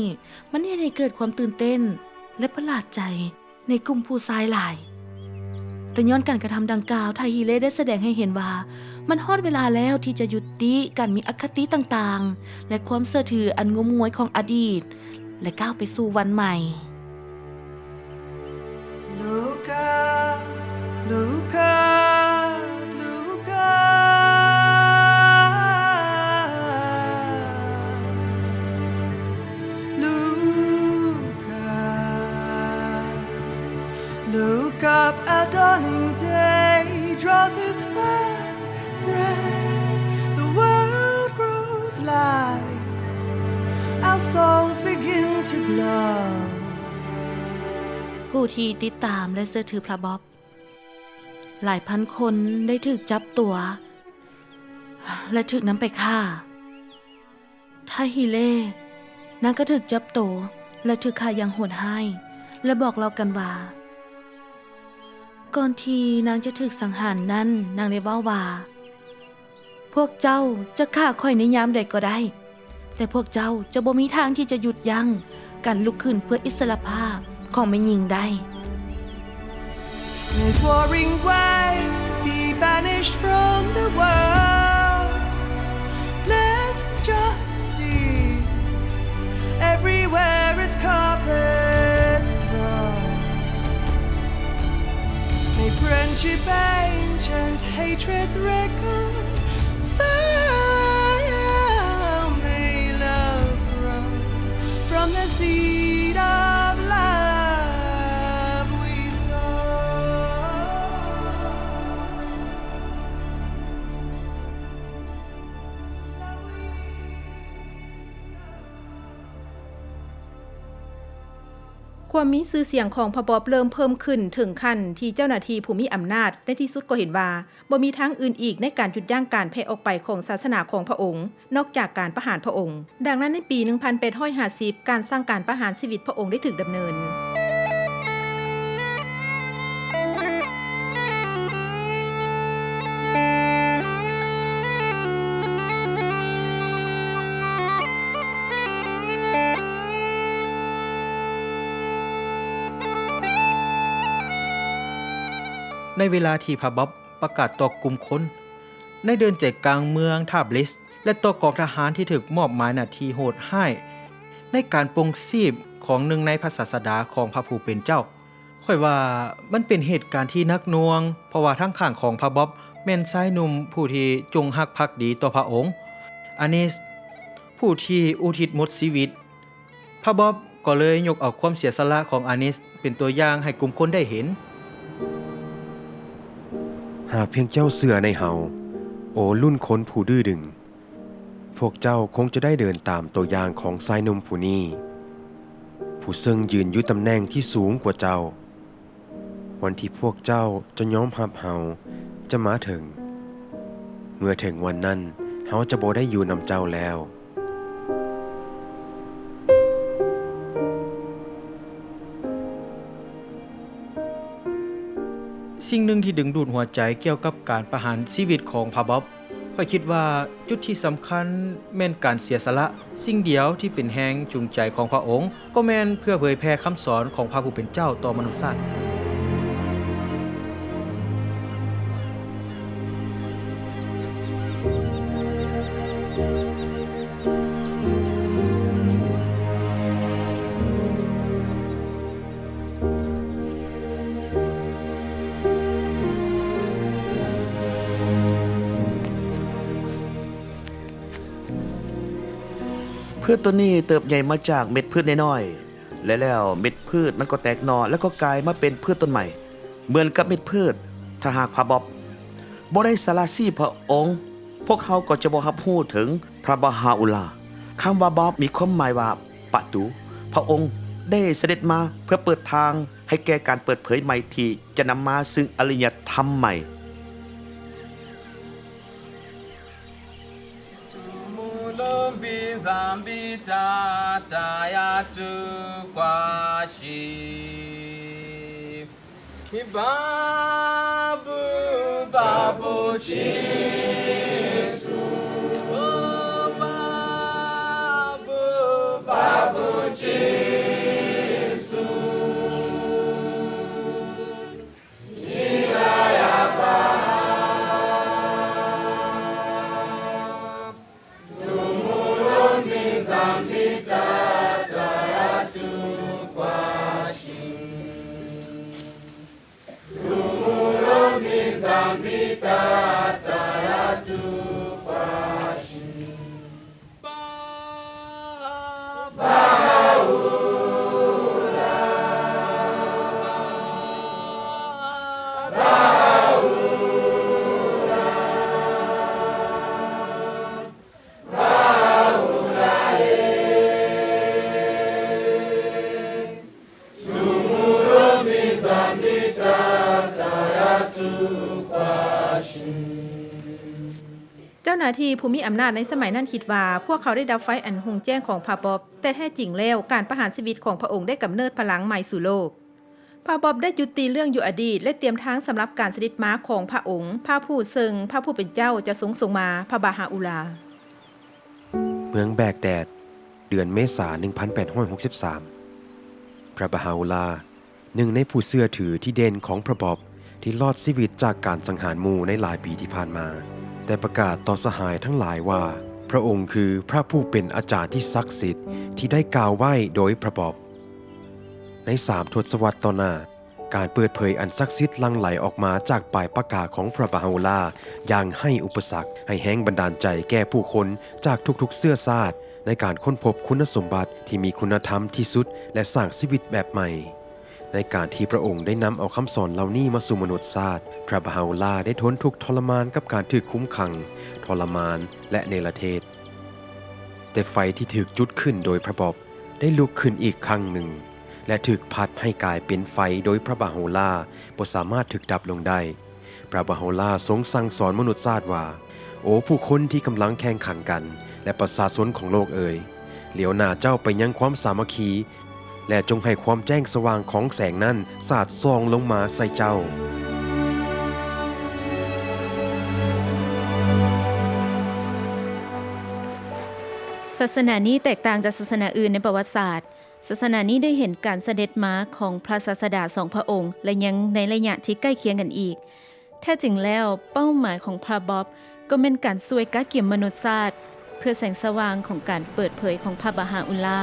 ມັນເຮັດໃຫ້ເກີດຄວາມຕື່ນເຕັ້ນ ແລະ ປະຫຼາດໃຈໃນກຸ່ມຜູ້ຊາຍຫຼາຍ. ແຕ່ຍ້ອນການກະທຳດັ່ງກ່າວ, ທາຮີເລ ໄດ້ສະແດງໃຫ້ເຫັນວ່າ ມັນຮອດເວລາແລ້ວທີ່ຈະຍຸຕິການມີອະຄະຕິຕ່າງໆ ແລະ ຄວາມເຊື່ອຖືອັນງົມງວາຍຂອງອະດີດ ແລະ ກ້າວໄປສູ່ວັນໃໝ່. Look up, look up, look up. Look up, look up, our dawning day draws its first breath. The world grows light, our souls begin to glow. ຜູ້ທີ່ຕິດຕາມ ແລະ ເຊື່ອຖືພຣະບອບຫຼາຍພັນຄົນໄດ້ຖືກຈັບຕົວ ແລະ ຖືກນຳໄປຂ້າ. ທາຮີເລ ນາງກໍຖືກຈັບໂຕ ແລະ ຖືກຂ້າຢ່າງໂຫດຮ້າຍ ແລະ ບອກເລົ່າກັນວ່າ ກ່ອນທີ່ນາງຈະຖືກສັງຫານນັ້ນ, ນາງໄດ້ເວົ້າວ່າ, ພວກເຈົ້າຈະຂ້າຂ້ອຍໃນຍາມໃດກໍໄດ້, ແຕ່ພວກເຈົ້າຈະບໍ່ມີທາງທີ່ຈະຢຸດຢັ້ງການລຸກຂຶ້ນເພື່ອອິດສະຫຼະພາບຂອງແມ່ຍິງໄດ້. Let warring waves be banished from the world. Let justice everywhere its carpets throng. May friendship ancient hatred's reconcile. May love grow from the seed of love we sow. ຄວາມມີຊື່ສຽງຂອງພະບອບເລີ່ມເພີ່ມຂຶ້ນເຖິງຂັ້ນທີ່ເຈົ້າໜ້າທີ່ຜູ້ມີອຳນາດໃນທີ່ສຸດກໍເຫັນວ່າ ບໍ່ມີທາງອື່ນອີກໃນການຢຸດຢັ້ງການແຜ່ອອກໄປຂອງສາສະໜາຂອງພະອົງ ນອກຈາກການປະຫານພະອົງ. ດັ່ງນັ້ນ, ໃນປີໜຶ່ງພັນແປດຮ້ອຍຫ້າສິບ ການສັ່ງການປະຫານຊີວິດພະອົງໄດ້ຖືກດຳເນີນ. ໃນເວລາທີ່ພະບອບປະກາດຕໍ່ກຸ່ມຄົນໃນເດີ່ນໃຈກາງເມືອງທາບລິສ ແລະ ຕໍ່ກອງທະຫານທີ່ຖືກມອບໝາຍໜ້າທີ່ໂຫດຮ້າຍໃນການປົງຊີບຂອງໜຶ່ງໃນພະສາສະດາຂອງພະຜູ້ເປັນເຈົ້າ, ຂ້ອຍວ່າມັນເປັນເຫດການທີ່ໜັກໜ່ວງ, ເພາະວ່າທາງຂ້າງຂອງພະບອບແມ່ນຊາຍໜຸ່ມຜູ້ທີ່ຈົງຮັກພັກດີຕໍ່ພະອົງ, ອານິສ, ຜູ້ທີ່ອຸທິດໝົດຊີວິດ. ພະບອບກໍເລີຍຍົກເອົາຄວາມເສຍສະຫຼະຂອງອານິສເປັນຕົວຢ່າງໃຫ້ກຸ່ມຄົນໄດ້ເຫັນ. ຫາກພຽງເຈົ້າເຊື່ອໃນເຮົາ, ໂອລຸ້ນຄົນຜູ້ດື້ດຶງ, ພວກເຈົ້າຄົງຈະໄດ້ເດີນຕາມຕົວຢ່າງຂອງຊາຍໜຸ່ມຜູ້ນີ້, ຜູ້ເຊິ່ງຢືນຢູ່ຕຳແໜ່ງທີ່ສູງກວ່າເຈົ້າ. ວັນທີ່ພວກເຈົ້າຈະຍອມຮັບເຮົາຈະມາເຖິງ. ເມື່ອເຖິງວັນນັ້ນ, ເຮົາຈະບໍ່ໄດ້ຢູ່ນຳເຈົ້າແລ້ວ. ສິ່ງໜຶ່ງທີ່ດຶງດູດຫົວໃຈກ່ຽວກັບການປະຫານຊີວິດຂອງພະບອບ, ຂ້ອຍຄິດວ່າຈຸດທີ່ສຳຄັນແມ່ນການເສຍສະຫຼະ. ສິ່ງດຽວທີ່ເປັນແຮງຈູງໃຈຂອງພະອົງ ກໍແມ່ນເພື່ອເຜີຍແຜ່ຄຳສອນຂອງພະຜູ້ເປັນເຈົ້າຕໍ່ມະນຸດຊາດ. ພືດຕົວນີ້ເຕີບໃຫຍ່ມາຈາກເມັດພືດນ້ອຍໆ ແລະ ແລ້ວເມັດພືດມັນກໍແຕກໜໍ່ ແລ້ວກໍກາຍມາເປັນພືດຕົ້ນໃໝ່ ເໝືອນກັບເມັດພືດ. ຖ້າຫາກພະບອບບໍ່ໄດ້ສະຫຼະຊີບພະອົງ, ພວກເຮົາກໍຈະບໍ່ຮັບຮູ້ເຖິງພະບາຮາອຸລາ. ຄຳວ່າບອບມີຄວາມໝາຍວ່າປະຕູ. ພະອົງໄດ້ສະເດັດມາເພື່ອເປີດທາງໃຫ້ແກ່ການເປີດເຜີຍໃໝ່ທີ່ຈະນຳມາຊຶ່ງອາລິຍະທຳໃໝ່. Tumulumbi Nzambi Tata ya tukwasyi. Babu, babu Jisu. Oh, babu, babu Jisu. Tumulumbi Nzambi Tata ya tukwasyi. ເຈົ້າໜ້າທີ່ຜູ້ມີອຳນາດໃນສະໄໝນັ້ນຄິດວ່າ ພວກເຂົາໄດ້ດັບໄຟອັນຮຸ່ງແຈ້ງຂອງພະບອບ, ແຕ່ແທ້ຈິງແລ້ວ, ການປະຫານຊີວິດຂອງພະອົງໄດ້ກຳເນີດພະລັງໃໝ່ສູ່ໂລກ. ພະບອບໄດ້ຢຸດຕີເລື່ອງຢູ່ອະດີດ ແລະ ຕຽມທາງສຳລັບການສະເດັດມາຂອງພະອົງ, ພະຜູ້ເຊິ່ງພະຜູ້ເປັນເຈົ້າຈະຊົງສົ່ງມາ, ພະບາຮາອຸລາ. ເມືອງແບກແດດ, ເດືອນເມສາ ໜຶ່ງພັນແປດຮ້ອຍຫົກສິບສາມ. ພະບາຮາອຸລາ, ໜຶ່ງໃນຜູ້ເຊື່ອຖືທີ່ເດັ່ນຂອງພະບອບ ທີ່ລອດຊີວິດຈາກການສັງຫານໝູ່ໃນຫຼາຍປີທີ່ຜ່ານມາ, ໄດ້ປະກາດຕໍ່ສະຫາຍທັງຫຼາຍວ່າ ພະອົງຄືພະຜູ້ເປັນອາຈານທີ່ສັກສິດທີ່ໄດ້ກ່າວໄວ້ໂດຍພະບອບ. ໃນສາມທົດສະວັດຕໍ່ໜ້າ, ການເປີດເຜີຍອັນສັກສິດຫຼັ່ງໄຫຼອອກມາຈາກປາຍປາກກາຂອງພະບາຮາອຸລາຢ່າງໄຮ້ອຸປະສັກ, ໃຫ້ແຮງບັນດານໃຈແກ່ຜູ້ຄົນຈາກທຸກໆເຊື້ອຊາດ ໃນການຄົ້ນພົບຄຸນນະສົມບັດທີ່ມີຄຸນນະທຳທີ່ສຸດ ແລະ ສ້າງຊີວິດແບບໃໝ່. ໃນການທີ່ພະອົງໄດ້ນຳເອົາຄຳສອນເຫຼົ່ານີ້ມາສູ່ມະນຸດຊາດ, ພະບາຮາອຸລາໄດ້ທົນທຸກທໍລະມານກັບການຖືກຄຸມຂັງ, ທໍລະມານ ແລະ ເນລະເທດ. ແຕ່ໄຟທີ່ຖືກຈຸດຂຶ້ນໂດຍພະບອບໄດ້ລຸກຂຶ້ນອີກຄັ້ງໜຶ່ງ ແລະ ຖືກພັດໃຫ້ກາຍເປັນໄຟໂດຍພະບາໂຮລາ, ບໍ່ສາມາດຖືກດັບລົງໄດ້. ພະບາໂຮລາຊົງສັ່ງສອນມະນຸດຊາດວ່າ, ໂອຜູ້ຄົນທີ່ກຳລັງແຂ່ງຂັນກັນ ແລະ ປະຊາຊົນຂອງໂລກເອີຍ, ຫຼຽວໜ້າເຈົ້າໄປຍັງຄວາມສາມັກຄີ ແລະ ຈົ່ງໃຫ້ຄວາມແຈ້ງສະຫວ່າງຂອງແສງນັ້ນສາດສ່ອງລົງມາໃສ່ເຈົ້າ. ສາສະໜານີ້ແຕກຕ່າງຈາກສາສະໜາອື່ນໃນປະຫວັດສາດ. ສາສະໜານີ້ໄດ້ເຫັນການສະເດັດມາຂອງພະສາສະດາສອງພະອົງ ແລະ ຍັງໃນໄລຍະທີ່ໃກ້ຄຽງກັນອີກ. ແທ້ຈິງແລ້ວ, ເປົ້າໝາຍຂອງພະບອບກໍແມ່ນການຊ່ວຍກະກຽມມະນຸດຊາດ ເພື່ອແສງສະຫວ່າງຂອງການເປີດເຜີຍຂອງພະບາຮາອຸລາ.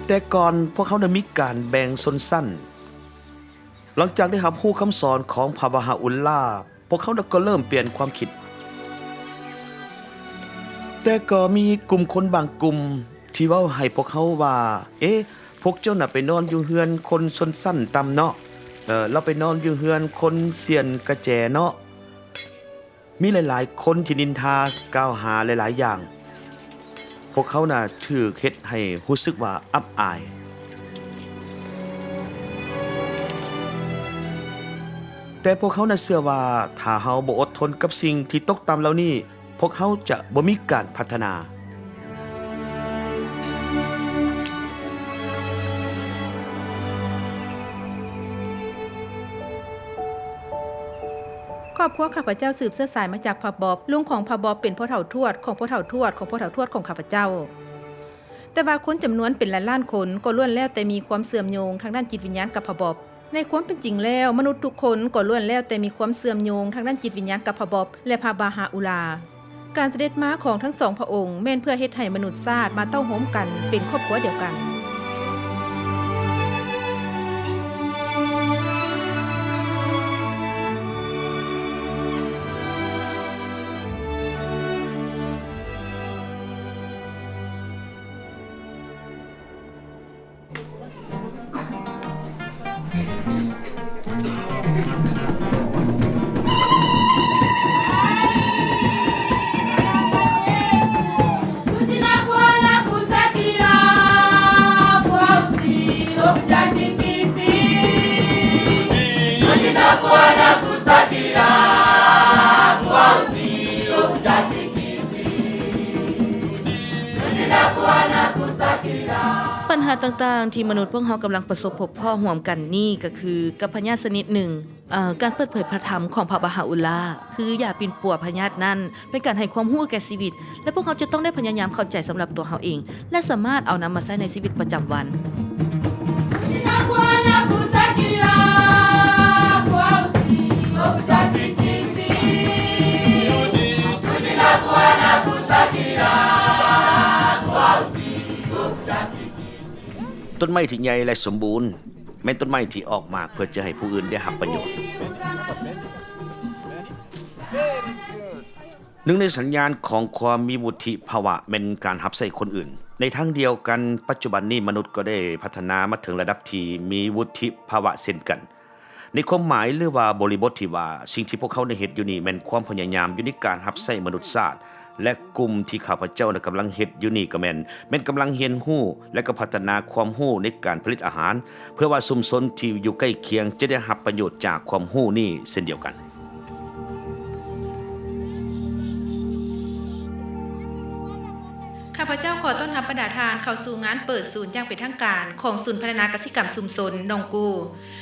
ແຕ່ກ່ອນພວກເຮົາໄດ້ມີການແບ່ງຊົນຊັ້ນ. ຫຼັງຈາກໄດ້ຮັບຮູ້ຄຳສອນຂອງພະບາຮາອຸລາ, ພວກເຮົາກໍເລີ່ມປ່ຽນຄວາມຄິດ. ແຕ່ກໍມີກຸ່ມຄົນບາງກຸ່ມທີ່ເວົ້າໃຫ້ພວກເຮົາວ່າ, ເອ, ພວກເຈົ້ານະໄປນອນຢູ່ເຮືອນຄົນຊົນຊັ້ນຕ່ຳເນາະ, ເອີ, ລາວໄປນອນຢູ່ເຮືອນຄົນຊຽນກະແຈເນາະ. ມີຫຼາຍໆຄົນທີ່ນິນທາກ່າວຫາຫຼາຍໆຢ່າງ. ພວກເຂົານະຖືກເຮັດໃຫ້ຮູ້ສຶກວ່າອັບອາຍ. ແຕ່ພວກເຮົານະເຊື່ອວ່າ ຖ້າເຮົາບໍ່ອົດທົນກັບສິ່ງທີ່ຕົກຕ່ຳເຫຼົ່ານີ້, ພວກເຮົາຈະບໍ່ມີການພັດທະນາ. ຄອບຄົວຂ້າພະເຈົ້າສືບເຊື້ອສາຍມາຈາກພະບອບ. ລຸງຂອງພະບອບເປັນພໍ່ເຖົ້າທວດຂອງພໍ່ເຖົ້າທວດຂອງພໍ່ເຖົ້າທວດຂອງຂ້າພະເຈົ້າ. ແຕ່ວ່າຄົນຈຳນວນເປັນລ້ານໆຄົນກໍລ້ວນແລ້ວແຕ່ມີຄວາມເຊື່ອມໂຍງທາງດ້ານຈິດວິນຍານກັບພະບອບ. ໃນຄວາມເປັນຈິງແລ້ວ, ມະນຸດທຸກຄົນກໍລ້ວນແລ້ວແຕ່ມີຄວາມເຊື່ອມໂຍງທາງດ້ານຈິດວິນຍານກັບພະບອບ ແລະ ພະບາຮາອຸລາ. ການສະເດັດມາຂອງທັງສອງພະອົງແມ່ນເພື່ອເຮັດໃຫ້ມະນຸດຊາດມາເຕົ້າໂຮມກັນເປັນຄອບຄົວດຽວກັນ. ບັນຫາຕ່າງໆທີ່ມະນຸດພວກເຮົາກຳລັງປະສົບພົບພໍ້ຮ່ວມກັນນີ້ກໍຄືກັບພະຍາດຊະນິດໜຶ່ງ. ເອີ ການເປີດເຜີຍພະທຳຂອງພະບາຮາອຸລາ ຄືຢາປິ່ນປົວພະຍາດນັ້ນ ເປັນການໃຫ້ຄວາມຮູ້ແກ່ຊີວິດ ແລະ ພວກເຮົາຈະຕ້ອງໄດ້ພະຍາຍາມເຂົ້າໃຈສຳລັບຕົວເຮົາເອງ ແລະ ສາມາດເອົານຳມາໃຊ້ໃນຊີວິດປະຈຳວັນ. ຕົ້ນໄມ້ທີ່ໃຫຍ່ ແລະ ສົມບູນ ແມ່ນຕົ້ນໄມ້ທີ່ອອກໝາກເພື່ອຈະໃຫ້ຜູ້ອື່ນໄດ້ຮັບປະໂຫຍດ. ໜຶ່ງໃນສັນຍານຂອງຄວາມມີວຸດທິພາວະແມ່ນການຮັບໃຊ້ຄົນອື່ນ. ໃນທາງດຽວກັນ, ປັດຈຸບັນນີ້ມະນຸດກໍໄດ້ພັດທະນາມາເຖິງລະດັບທີ່ມີວຸດທິພາວະເຊັ່ນກັນ. ໃນຄວາມໝາຍ ຫຼືວ່າບໍລິບົດທີ່ວ່າ ສິ່ງທີ່ພວກເຮົາໄດ້ເຮັດຢູ່ນີ້ແມ່ນຄວາມພະຍາຍາມຢູ່ໃນການຮັບໃຊ້ມະນຸດຊາດ ແລະ ກຸ່ມທີ່ຂ້າພະເຈົ້ານະກຳລັງເຮັດຢູ່ນີ້ກໍແມ່ນ, ແມ່ນກຳລັງຮຽນຮູ້ ແລະ ກໍພັດທະນາຄວາມຮູ້ໃນການຜະລິດອາຫານ ເພື່ອວ່າຊຸມຊົນທີ່ຢູ່ໃກ້ຄຽງຈະໄດ້ຮັບປະໂຫຍດຈາກຄວາມຮູ້ນີ້ເຊັ່ນດຽວກັນ. ຂ້າພະເຈົ້າຂໍຕ້ອນຮັບບັນດາທ່ານເຂົ້າສູ່ງານເປີດສູນຢ່າງເປັນທາງການຂອງສູນພັດທະນາກະສິກຳຊຸມຊົນໜອງກູ.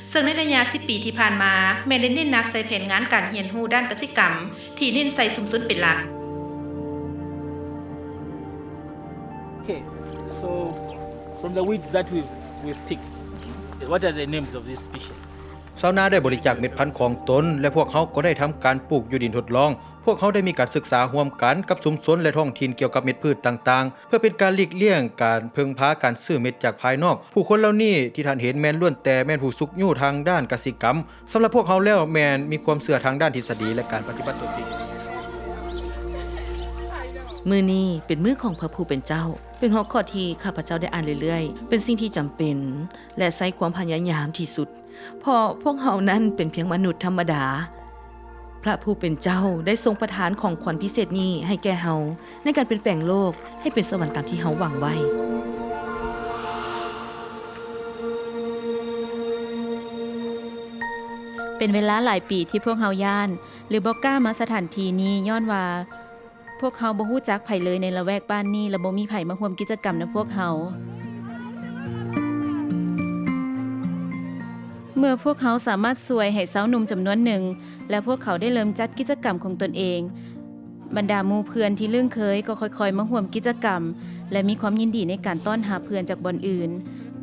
ເຊິ່ງໃນໄລຍະສິບປີທີ່ຜ່ານມາ ແມ່ນໄດ້ເນັ້ນໜັກໃສ່ແຜນງານການຮຽນຮູ້ດ້ານກະສິກຳ ທີ່ເນັ້ນໃສ່ຊຸມຊົນເປັນຫຼັກ. Okay, so from the weeds that we've, we've picked, what are the names of these species? ຊາວນາໄດ້ບໍລິຈາກເມັດພັນຂອງຕົນ ແລະ ພວກເຮົາກໍໄດ້ທຳການປູກຢູ່ດິນທົດລອງ. ພວກເຮົາໄດ້ມີການສຶກສາຮ່ວມກັນກັບຊຸມຊົນ ແລະ ທ້ອງຖິ່ນກ່ຽວກັບເມັດພືດຕ່າງໆ ເພື່ອເປັນການຫຼີກລ່ຽງການເພິ່ງພາການຊື້ເມັດຈາກພາຍນອກ. ຜູ້ຄົນເຫຼົ່ານີ້ທີ່ທ່ານເຫັນແມ່ນລ້ວນແຕ່ແມ່ນຜູ້ຊຸກຍູ້ທາງດ້ານກະສິກຳ. ສຳລັບພວກເຮົາແລ້ວແມ່ນມີຄວາມເຊື່ອທາງດ້ານທິດສະດີ ແລະ ການປະຕິບັດຕົວຈິງ. ມື້ນີ້ເປັນມື້ຂອງພະຜູ້ເປັນເຈົ້າ. ເປັນຫົວຂໍ້ທີ່ຂ້າພະເຈົ້າໄດ້ອ່ານເລື້ອຍໆ. ເປັນສິ່ງທີ່ຈຳເປັນ ແລະ ໃຊ້ຄວາມພະຍາຍາມທີ່ສຸດ. ເພາະພວກເຮົານັ້ນເປັນພຽງມະນຸດທຳມະດາ. ພະຜູ້ເປັນເຈົ້າໄດ້ຊົງປະທານຂອງຂວັນພິເສດນີ້ໃຫ້ແກ່ເຮົາ ໃນການປ່ຽນແປງໂລກໃຫ້ເປັນສະຫວັນຕາມທີ່ເຮົາຫວັງໄວ້. ເປັນເວລາຫຼາຍປີທີ່ພວກເຮົາຢ້ານ ຫຼື ບໍ່ກ້າມາສະຖານທີ່ນີ້ ຍ້ອນວ່າ ພວກເຮົາບໍ່ຮູ້ຈັກໃຜເລີຍໃນລະແວກບ້ານນີ້ ແລະ ບໍ່ມີໃຜມາຮ່ວມກິດຈະກຳນຳພວກເຮົາ. ເມື່ອພວກເຮົາສາມາດຊ່ວຍໃຫ້ຊາວໜຸ່ມຈຳນວນໜຶ່ງ ແລະ ພວກເຂົາໄດ້ເລີ່ມຈັດກິດຈະກຳຂອງຕົນເອງ, ບັນດາໝູ່ເພື່ອນທີ່ລຶ້ງເຄີຍກໍຄ່ອຍໆມາຮ່ວມກິດຈະກຳ ແລະ ມີຄວາມຍິນດີໃນການຕ້ອນຮັບເພື່ອນຈາກບ່ອນອື່ນ.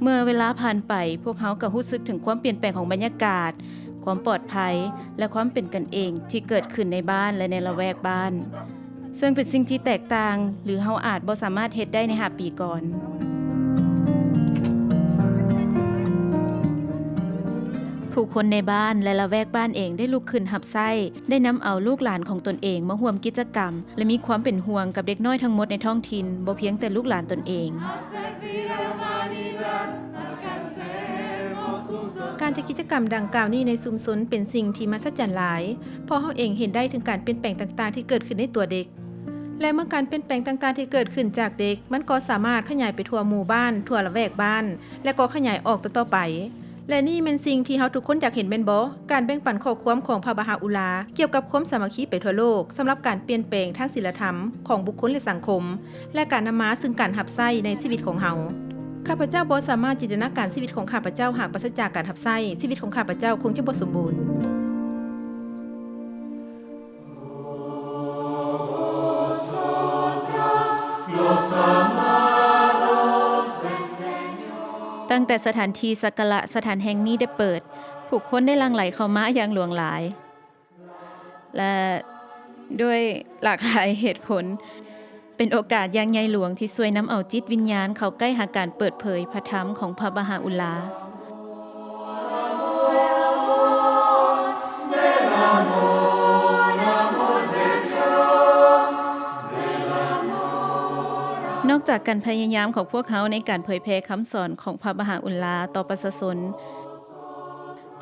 ເມື່ອເວລາຜ່ານໄປ, ພວກເຮົາກໍຮູ້ສຶກເຖິງຄວາມປ່ຽນແປງຂອງບັນຍາກາດ, ຄວາມປອດໄພ ແລະ ຄວາມເປັນກັນເອງທີ່ເກີດຂຶ້ນໃນບ້ານ ແລະ ໃນລະແວກບ້ານ. ເຊິ່ງເປັນສິ່ງທີ່ແຕກຕ່າງ ຫຼື ເຮົາອາດບໍ່ສາມາດເຮັດໄດ້ໃນຫ້າປີກ່ອນ. ພ ຜູ້ຄົນໃນບ້ານ ແລະ ລະແວກບ້ານເອງໄດ້ລຸກຂຶ້ນຮັບໃຊ້, ໄດ້ນຳເອົາລູກຫຼານຂອງຕົນເອງມາຮ່ວມກິດຈະກຳ ແລະ ມີຄວາມເປັນຫ່ວງກັບເດັກນ້ອຍທັງໝົດໃນທ້ອງຖິ່ນ, ບໍ່ພຽງແຕ່ລູກຫຼານຕົນເອງ. ການຈັດກິດຈະກຳດັ່ງກ່າວນີ້ໃນຊຸມຊົນເປັນສິ່ງທີ່ມະຫັດສະຈັນຫຼາຍ, ເພາະເຮົາເອງເຫັນໄດ້ເຖິງການປ່ຽນແປງຕ່າງໆທີ່ເກີດຂຶ້ນໃນຕົວເດັກ. ແລະ ເມື່ອການປ່ຽນແປງຕ່າງໆທີ່ເກີດຂຶ້ນຈາກເດັກ, ມັນກໍສາມາດຂະຫຍາຍໄປທົ່ວໝູ່ບ້ານ, ທົ່ວລະແວກບ້ານ ແລະ ກໍຂະຫຍາຍອອກຕໍ່ໆໄປ. ແລະ ນີ້ແມ່ນສິ່ງທີ່ເຮົາທຸກຄົນຢາກເຫັນແມ່ນບໍ່? ການແບ່ງປັນຂໍ້ຄວາມຂອງພະບາຫາອຸລາ ກ່ຽວກັບຄວາມສາມັກຄີໄປທົ່ວໂລກ, ສຳລັບການປ່ຽນແປງທາງສີລະທຳຂອງບຸກຄົນ ແລະ ສັງຄົມ, ແລະ ການນຳມາຊຶ່ງການຮັບໃຊ້ໃນຊີວິດຂອງເຮົາ. ຂ້າພະເຈົ້າບໍ່ສາມາດຈິນຕະນາການຊີວິດຂອງຂ້າພະເຈົ້າ ຫາກປາສະຈາກການຮັບໃຊ້, ຊີວິດຂອງຂ້າພະເຈົ້າຄົງຈະບໍ່ສົມບູນ. Vosotros, los amados del Señor. ຕັ້ງແຕ່ສະຖານທີ່ສັກກາລະສະຖານແຫ່ງນີ້ໄດ້ເປີດ, ຜູ້ຄົນໄດ້ຫຼັ່ງໄຫຼເຂົ້າມາຢ່າງຫຼວງຫຼາຍ ແລະ ດ້ວຍຫຼາກຫຼາຍເຫດຜົນ. ເປັນໂອກາດຢ່າງໃຫຍ່ຫຼວງທີ່ຊ່ວຍນຳເອົາຈິດວິນຍານເຂົ້າໃກ້ຫາການເປີດເຜີຍພະທຳຂອງພະບາຫາອຸລາ. ນອກຈາກການພະຍາຍາມຂອງພວກເຮົາໃນການເຜີຍແຜ່ຄຳສອນຂອງພະບາຫາອຸລາຕໍ່ປະຊາຊົນ,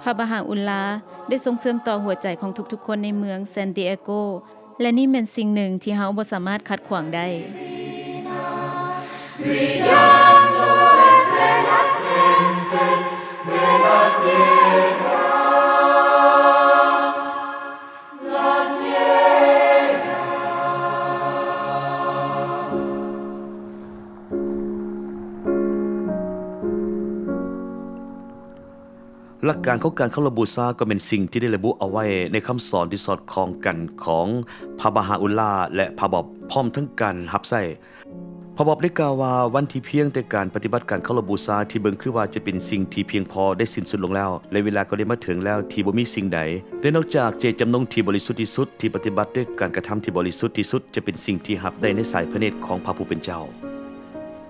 ພະບາຫາອຸລາໄດ້ຊົງເຊື່ອມຕໍ່ຫົວໃຈຂອງທຸກໆຄົນໃນເມືອງແຊນດີເອໂກ ແລະ ນີ້ແມ່ນສິ່ງໜຶ່ງທີ່ເຮົາບໍ່ສາມາດຂັດຂວາງໄດ້. Brillando entre las gentes de la tierra, la tierra. ຫຼັກການຂອງການເຄົາລົບບູຊາກໍແມ່ນສິ່ງທີ່ໄດ້ລະບຸເອົາໄວ້ໃນຄຳສອນທີ່ສອດຄ່ອງກັນຂອງພະບາຫາອຸລາ ແລະ ພະບອບ ພ້ອມທັງການຮັບໃຊ້. ພະບອບໄດ້ກ່າວວ່າ ວັນທີ່ພຽງແຕ່ການປະຕິບັດການເຄົາລົບບູຊາທີ່ເບິ່ງຄືວ່າຈະເປັນສິ່ງທີ່ພຽງພໍໄດ້ສິ້ນສຸດລົງແລ້ວ ແລະ ເວລາກໍໄດ້ມາເຖິງແລ້ວທີ່ບໍ່ມີສິ່ງໃດ ແຕ່ນອກຈາກເຈດຈຳນົງທີ່ບໍລິສຸດທີ່ສຸດ ທີ່ປະຕິບັດດ້ວຍການກະທຳທີ່ບໍລິສຸດທີ່ສຸດ ຈະເປັນສິ່ງທີ່ຮັບໄດ້ໃນສາຍພະເນດຂອງພະຜູ້ເປັນເຈົ້າ.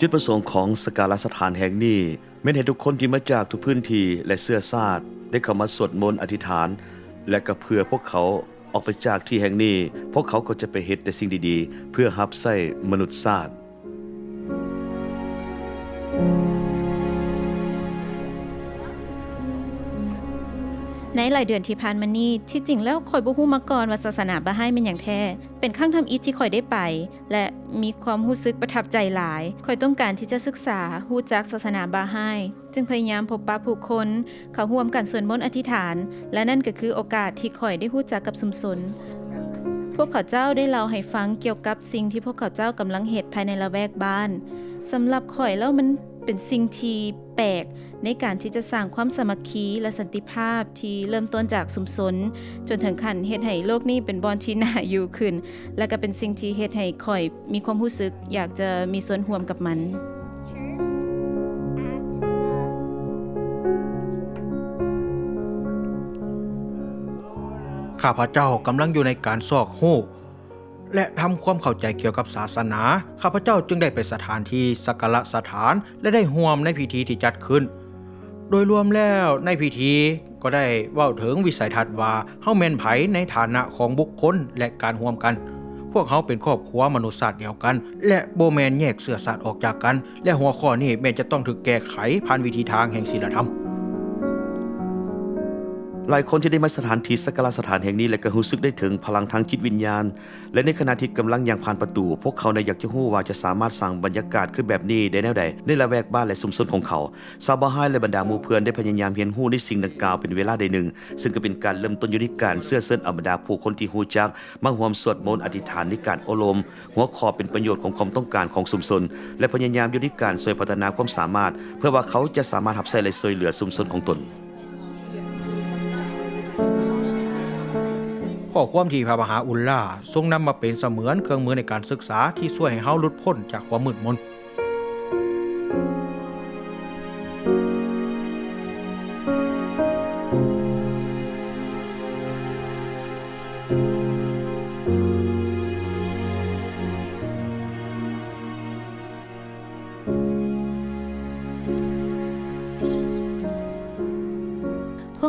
ຈຸດປະສົງຂອງສັກກາລະສະຖານແຫ່ງນີ້ ແມ່ນໃຫ້ທຸກຄົນທີ່ມາຈາກທຸກພື້ນທີ່ ແລະ ເຊື້ອຊາດ ໄດ້ເຂົ້າມາສວດມົນ, ອະທິຖານ ແລະ ກໍເພື່ອພວກເຂົາອອກໄປຈາກທີ່ແຫ່ງນີ້, ພວກເຂົາກໍຈະໄປເຮັດແຕ່ສິ່ງດີໆ ເພື່ອຮັບໃຊ້ມະນຸດຊາດ. ໃນຫຼາຍເດືອນທີ່ຜ່ານມານີ້, ທີ່ຈິງແລ້ວຂ້ອຍບໍ່ຮູ້ມາກ່ອນວ່າສາສະໜາບາຮາຍແມ່ນຫຍັງແທ້. ເປັນຄັ້ງທຳອິດທີ່ຂ້ອຍໄດ້ໄປ ແລະ ມີຄວາມຮູ້ສຶກປະທັບໃຈຫຼາຍ. ຂ້ອຍຕ້ອງການທີ່ຈະສຶກສາຮູ້ຈັກສາສະໜາບາຮາຍ, ຈຶ່ງພະຍາຍາມພົບປະຜູ້ຄົນ, ເຂົ້າຮ່ວມການສວດມົນອະທິຖານ, ແລະ ນັ້ນກໍຄືໂອກາດທີ່ຂ້ອຍໄດ້ຮູ້ຈັກກັບຊຸມຊົນ. ພວກເຂົາເຈົ້າໄດ້ເລົ່າໃຫ້ຟັງກ່ຽວກັບສິ່ງທີ່ພວກເຂົາເຈົ້າກຳລັງເຮັດພາຍໃນລະແວກບ້ານ. ສຳລັບຂ້ອຍແລ້ວມັນເປັນສິ່ງທີ່ແປກ ໃນການທີ່ຈະສ້າງຄວາມສາມັກຄີ ແລະ ສັນຕິພາບທີ່ເລີ່ມຕົ້ນຈາກຊຸມຊົນ, ຈົນເຖິງຂັ້ນເຮັດໃຫ້ໂລກນີ້ເປັນບ່ອນທີ່ໜ້າຢູ່ຂຶ້ນ, ແລະ ກໍເປັນສິ່ງທີ່ເຮັດໃຫ້ຂ້ອຍມີຄວາມຮູ້ສຶກຢາກຈະມີສ່ວນຮ່ວມກັບມັນ. ຂ້າພະເຈົ້າກຳລັງຢູ່ໃນການຊອກຮູ້ ແລະ ທຳຄວາມເຂົ້າໃຈກ່ຽວກັບສາສະໜາ, ຂ້າພະເຈົ້າຈຶ່ງໄດ້ໄປສະຖານທີ່ສັກກາລະສະຖານ ແລະ ໄດ້ຮ່ວມໃນພິທີທີ່ຈັດຂຶ້ນ. ໂດຍລວມແລ້ວໃນພິທີກໍໄດ້ເວົ້າເຖິງວິໄສທັດວ່າ ເຮົາແມ່ນໃຜໃນຖານະຂອງບຸກຄົນ ແລະ ການຮ່ວມກັນ. ພວກເຮົາເປັນຄອບຄົວມະນຸດຊາດດຽວກັນ ແລະ ບໍ່ແມ່ນແຍກເຊື້ອຊາດອອກຈາກກັນ, ແລະ ຫົວຂໍ້ນີ້ແມ່ນຈະຕ້ອງຖືກແກ້ໄຂຜ່ານວິທີທາງແຫ່ງສີລະທຳ. ຫຼາຍຄົນທີ່ໄດ້ມາສະຖານທີ່ສັກກາລະສະຖານແຫ່ງນີ້ ແລະ ກໍຮູ້ສຶກໄດ້ເຖິງພະລັງທາງຈິດວິນຍານ ແລະ ໃນຂະນະທີ່ກຳລັງຍ່າງຜ່ານປະຕູ, ພວກເຂົາໄດ້ຢາກຈະຮູ້ວ່າຈະສາມາດສ້າງບັນຍາກາດຄືແບບນີ້ໄດ້ແນວໃດໃນລະແວກບ້ານ ແລະ ຊຸມຊົນຂອງເຂົາ. ຊາວບາຮາຍ ແລະ ບັນດາໝູ່ເພື່ອນໄດ້ພະຍາຍາມຮຽນຮູ້ໃນສິ່ງດັ່ງກ່າວເປັນເວລາໄດໜຶ່ງ, ຊຶ່ງກໍເປັນການເລີ່ມຕົ້ນຢູ່ໃນການເຊື້ອເຊີນເອົາບັນດາຜູ້ຄົນທີ່ຮູ້ຈັກມາຮ່ວມສວດມົນອະທິຖານໃນການໂອ້ລົມ. ຫົວຂໍ້ເປັນປະໂຫຍດຂອງຄວາມຕ້ອງການຂອງຊຸມຊົນ ແລະ ພະຍາຍາມຢູ່ໃນການຊ່ວຍພັດທະນາຄວາມສາມາດ ເພື່ອວ່າເຂົາຈະສາມາດຮັບໃຊ້ ແລະ ຊ່ວຍເຫຼືອຊຸມຊົນຂອງຕົນ. ຂໍ້ຄວາມທີ່ພະມະຫາອຸນລາຊົງນຳມາເປັນສະເໝືອນເຄື່ອງມືໃນການສຶກສາທີ່ຊ່ວຍໃຫ້ເຮົາຫຼຸດພົ້ນຈາກຄວາມມືດມົນ.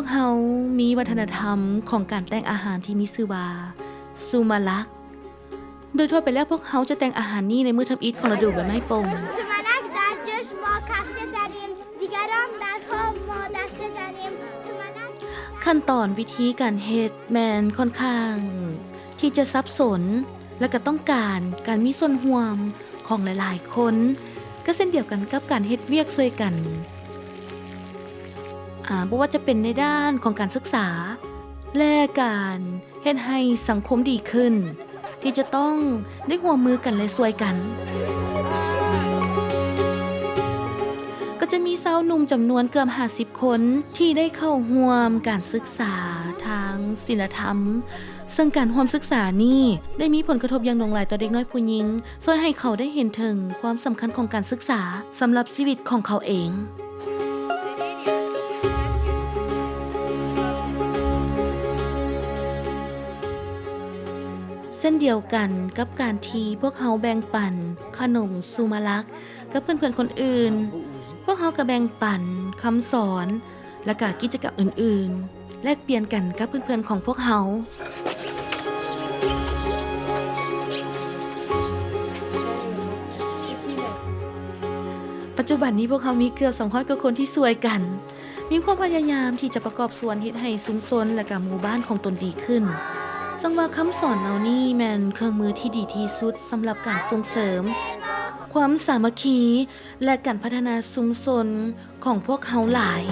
ພວກເຮົາມີວັດທະນະທຳຂອງການແຕ່ງອາຫານທີ່ມີຊື່ວ່າ ຊູມາລັກ. ໂດຍທົ່ວໄປແລ້ວພວກເຮົາຈະແຕ່ງອາຫານນີ້ໃນມື້ທຳອິດຂອງລະດູໃບໄມ້ປົ່ງ. Sumalak در جشن ما کفته زنیم، دیگران در خواب ما دفته زنیم. Sumalak. ຂັ້ນຕອນວິທີການເຮັດແມ່ນຂ້ອນຂ້າງທີ່ຈະສັບສົນ ແລະ ກໍຕ້ອງການການມີສ່ວນຮ່ວມຂອງຫຼາຍໆຄົນ, ກໍເຊັ່ນດຽວກັນກັບການເຮັດວຽກຊ່ວຍກັນ, ອາ, ບໍ່ວ່າຈະເປັນໃນດ້ານຂອງການສຶກສາ ແລະ ການເຮັດໃຫ້ສັງຄົມດີຂຶ້ນ ທີ່ຈະຕ້ອງໄດ້ຮ່ວມມືກັນ ແລະ ຊ່ວຍກັນ. ກໍຈະມີຊາວໜຸ່ມຈຳນວນເກືອບຫ້າສິບຄົນ ທີ່ໄດ້ເຂົ້າຮ່ວມການສຶກສາທາງສິນລະທຳ. ເຊິ່ງການຮ່ວມສຶກສານີ້ໄດ້ມີຜົນກະທົບຢ່າງຫຼວງຫຼາຍຕໍ່ເດັກນ້ອຍຜູ້ຍິງ, ຊ່ວຍໃຫ້ເຂົາໄດ້ເຫັນເຖິງຄວາມສຳຄັນຂອງການສຶກສາສຳລັບຊີວິດຂອງເຂົາເອງ. ເຊັ່ນດຽວກັນກັບການທີ່ພວກເຮົາແບ່ງປັນຂະໜົມຊູມາລັກກັບເພື່ອນໆຄົນອື່ນ, ພວກເຮົາກໍແບ່ງປັນຄຳສອນ ແລະ ກະກິດຈະກຳອື່ນໆ ແລກປ່ຽນກັນກັບເພື່ອນໆຂອງພວກເຮົາ. ປັດຈຸບັນນີ້ພວກເຮົາມີເກືອບສອງຮ້ອຍກວ່າຄົນທີ່ຊ່ວຍກັນ, ມີຄວາມພະຍາຍາມທີ່ຈະປະກອບສ່ວນເຮັດໃຫ້ຊຸມຊົນ ແລະ ກະໝູ່ບ້ານຂອງຕົນດີຂຶ້ນ. ເຊິ່ງວ່າຄຳສອນເຫຼົ່ານີ້ແມ່ນເຄື່ອງມືທີ່ດີທີ່ສຸດສຳລັບການສົ່ງເສີມຄວາມສາມັກຄີ ແລະ ການພັດທະນາຊຸມຊົນຂອງພວກເຮົາຫຼາຍ.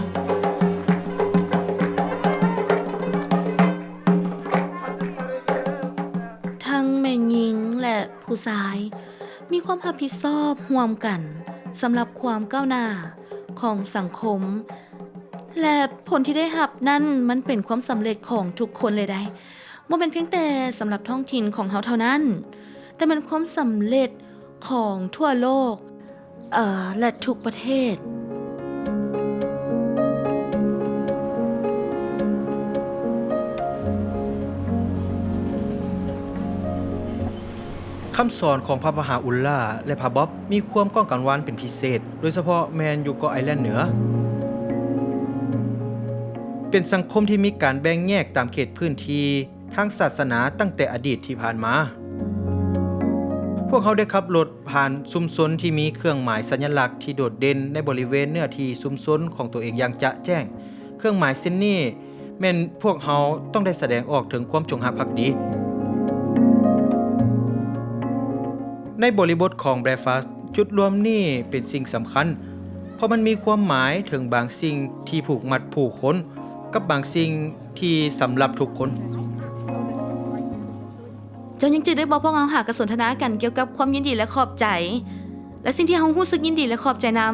ທັງແມ່ຍິງ ແລະ ຜູ້ຊາຍ ມີຄວາມຮັບຜິດຊອບຮ່ວມກັນສຳລັບຄວາມກ້າວໜ້າຂອງສັງຄົມ ແລະ ຜົນທີ່ໄດ້ຮັບນັ້ນ ມັນເປັນຄວາມສຳເລັດຂອງທຸກຄົນເລີຍໃດ໋. ບໍ່ແມ່ນພຽງແຕ່ສຳລັບທ້ອງຖິ່ນຂອງເຮົາເທົ່ານັ້ນ, ແຕ່ແມ່ນຄວາມສຳເລັດຂອງທົ່ວໂລກ ເອີ ແລະ ທຸກປະເທດ. ຄຳສອນຂອງພະມະຫາອຸນລາ ແລະ ພະບອບ ມີຄວາມກ້ອງກັງວານເປັນພິເສດ, ໂດຍສະເພາະແມ່ນຢູ່ເກາະໄອແລນເໜືອ. ເປັນສັງຄົມທີ່ມີການແບ່ງແຍກຕາມເຂດພື້ນທີ່ທາງສາສະໜາຕັ້ງແຕ່ອະດີດທີ່ຜ່ານມາ. ພວກເຮົາໄດ້ຂັບລົດຜ່ານຊຸມຊົນທີ່ມີເຄື່ອງໝາຍສັນຍະລັກທີ່ໂດດເດັ່ນໃນບໍລິເວນເນື້ອທີ່ຊຸມຊົນຂອງຕົວເອງຢ່າງຈະແຈ້ງ. ເຄື່ອງໝາຍເຊັ່ນນີ້ແມ່ນພວກເຮົາຕ້ອງໄດ້ສະແດງອອກເຖິງຄວາມຈົງຮັກພັກດີ. ໃນບໍລິບົດຂອງ Belfast ຈຸດລວມນີ້ເປັນສິ່ງສຳຄັນ, ເພາະມັນມີຄວາມໝາຍເຖິງບາງສິ່ງທີ່ຜູກມັດຜູ້ຄົນກັບບາງສິ່ງທີ່ສຳລັບທຸກຄົນ. ເຈົ້າຍັງຈື່ໄດ້ບໍ່? ພວກເຮົາຫາກະສົນທະນາກັນກ່ຽວກັບຄວາມຍິນດີ ແລະ ຂອບໃຈ ແລະ ສິ່ງທີ່ເຮົາຮູ້ສຶກຍິນດີ ແລະ ຂອບໃຈນຳ.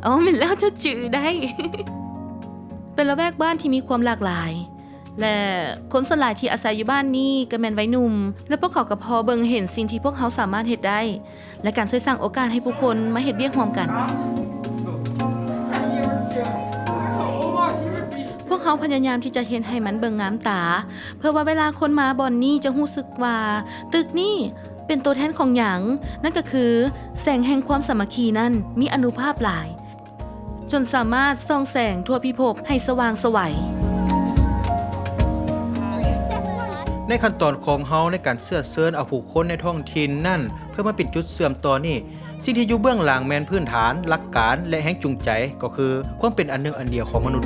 ອໍ ແມ່ນແລ້ວ, ເຈົ້າຈື່ໄດ້. ເປັນລະແວກບ້ານທີ່ມີຄວາມຫຼາກຫຼາຍ ແລະ ຄົນສ່ວນຫຼາຍທີ່ອາໄສຢູ່ບ້ານນີ້ກໍແມ່ນໄວໜຸ່ມ ແລະ ພວກເຂົາກໍພໍເບິ່ງເຫັນສິ່ງທີ່ພວກເຮົາສາມາດເຮັດໄດ້ ແລະ ການຊ່ວຍສ້າງໂອກາດໃຫ້ຜູ້ຄົນມາເຮັດວຽກຮ່ວມກັນ. ພວກເຮົາພະຍາຍາມທີ່ຈະເຮັດໃຫ້ມັນເບິ່ງງາມຕາ ເພື່ອວ່າເວລາຄົນມາບ່ອນນີ້ຈະຮູ້ສຶກວ່າຕຶກນີ້ເປັນໂຕແທນຂອງຫຍັງ, ນັ້ນກໍຄືແສງແຫ່ງຄວາມສາມັກຄີນັ້ນມີອານຸພາບຫຼາຍ ຈົນສາມາດສ່ອງແສງທົ່ວພິພົບໃຫ້ສະຫວ່າງໄສວ. ໃນຂັ້ນຕອນຂອງເຮົາໃນການເຊື້ອເຊີນເອົາຜູ້ຄົນໃນທ້ອງຖິ່ນນັ້ນ ເພື່ອມາເປັນຈຸດເຊື່ອມຕໍ່ນີ້, ສິ່ງທີ່ຢູ່ເບື້ອງຫຼັງແມ່ນພື້ນຖານ, ຫຼັກການ ແລະ ແຮງຈູງໃຈ, ກໍຄືຄວາມເປັນອັນໜຶ່ງອັນດຽວຂອງມະນຸດ.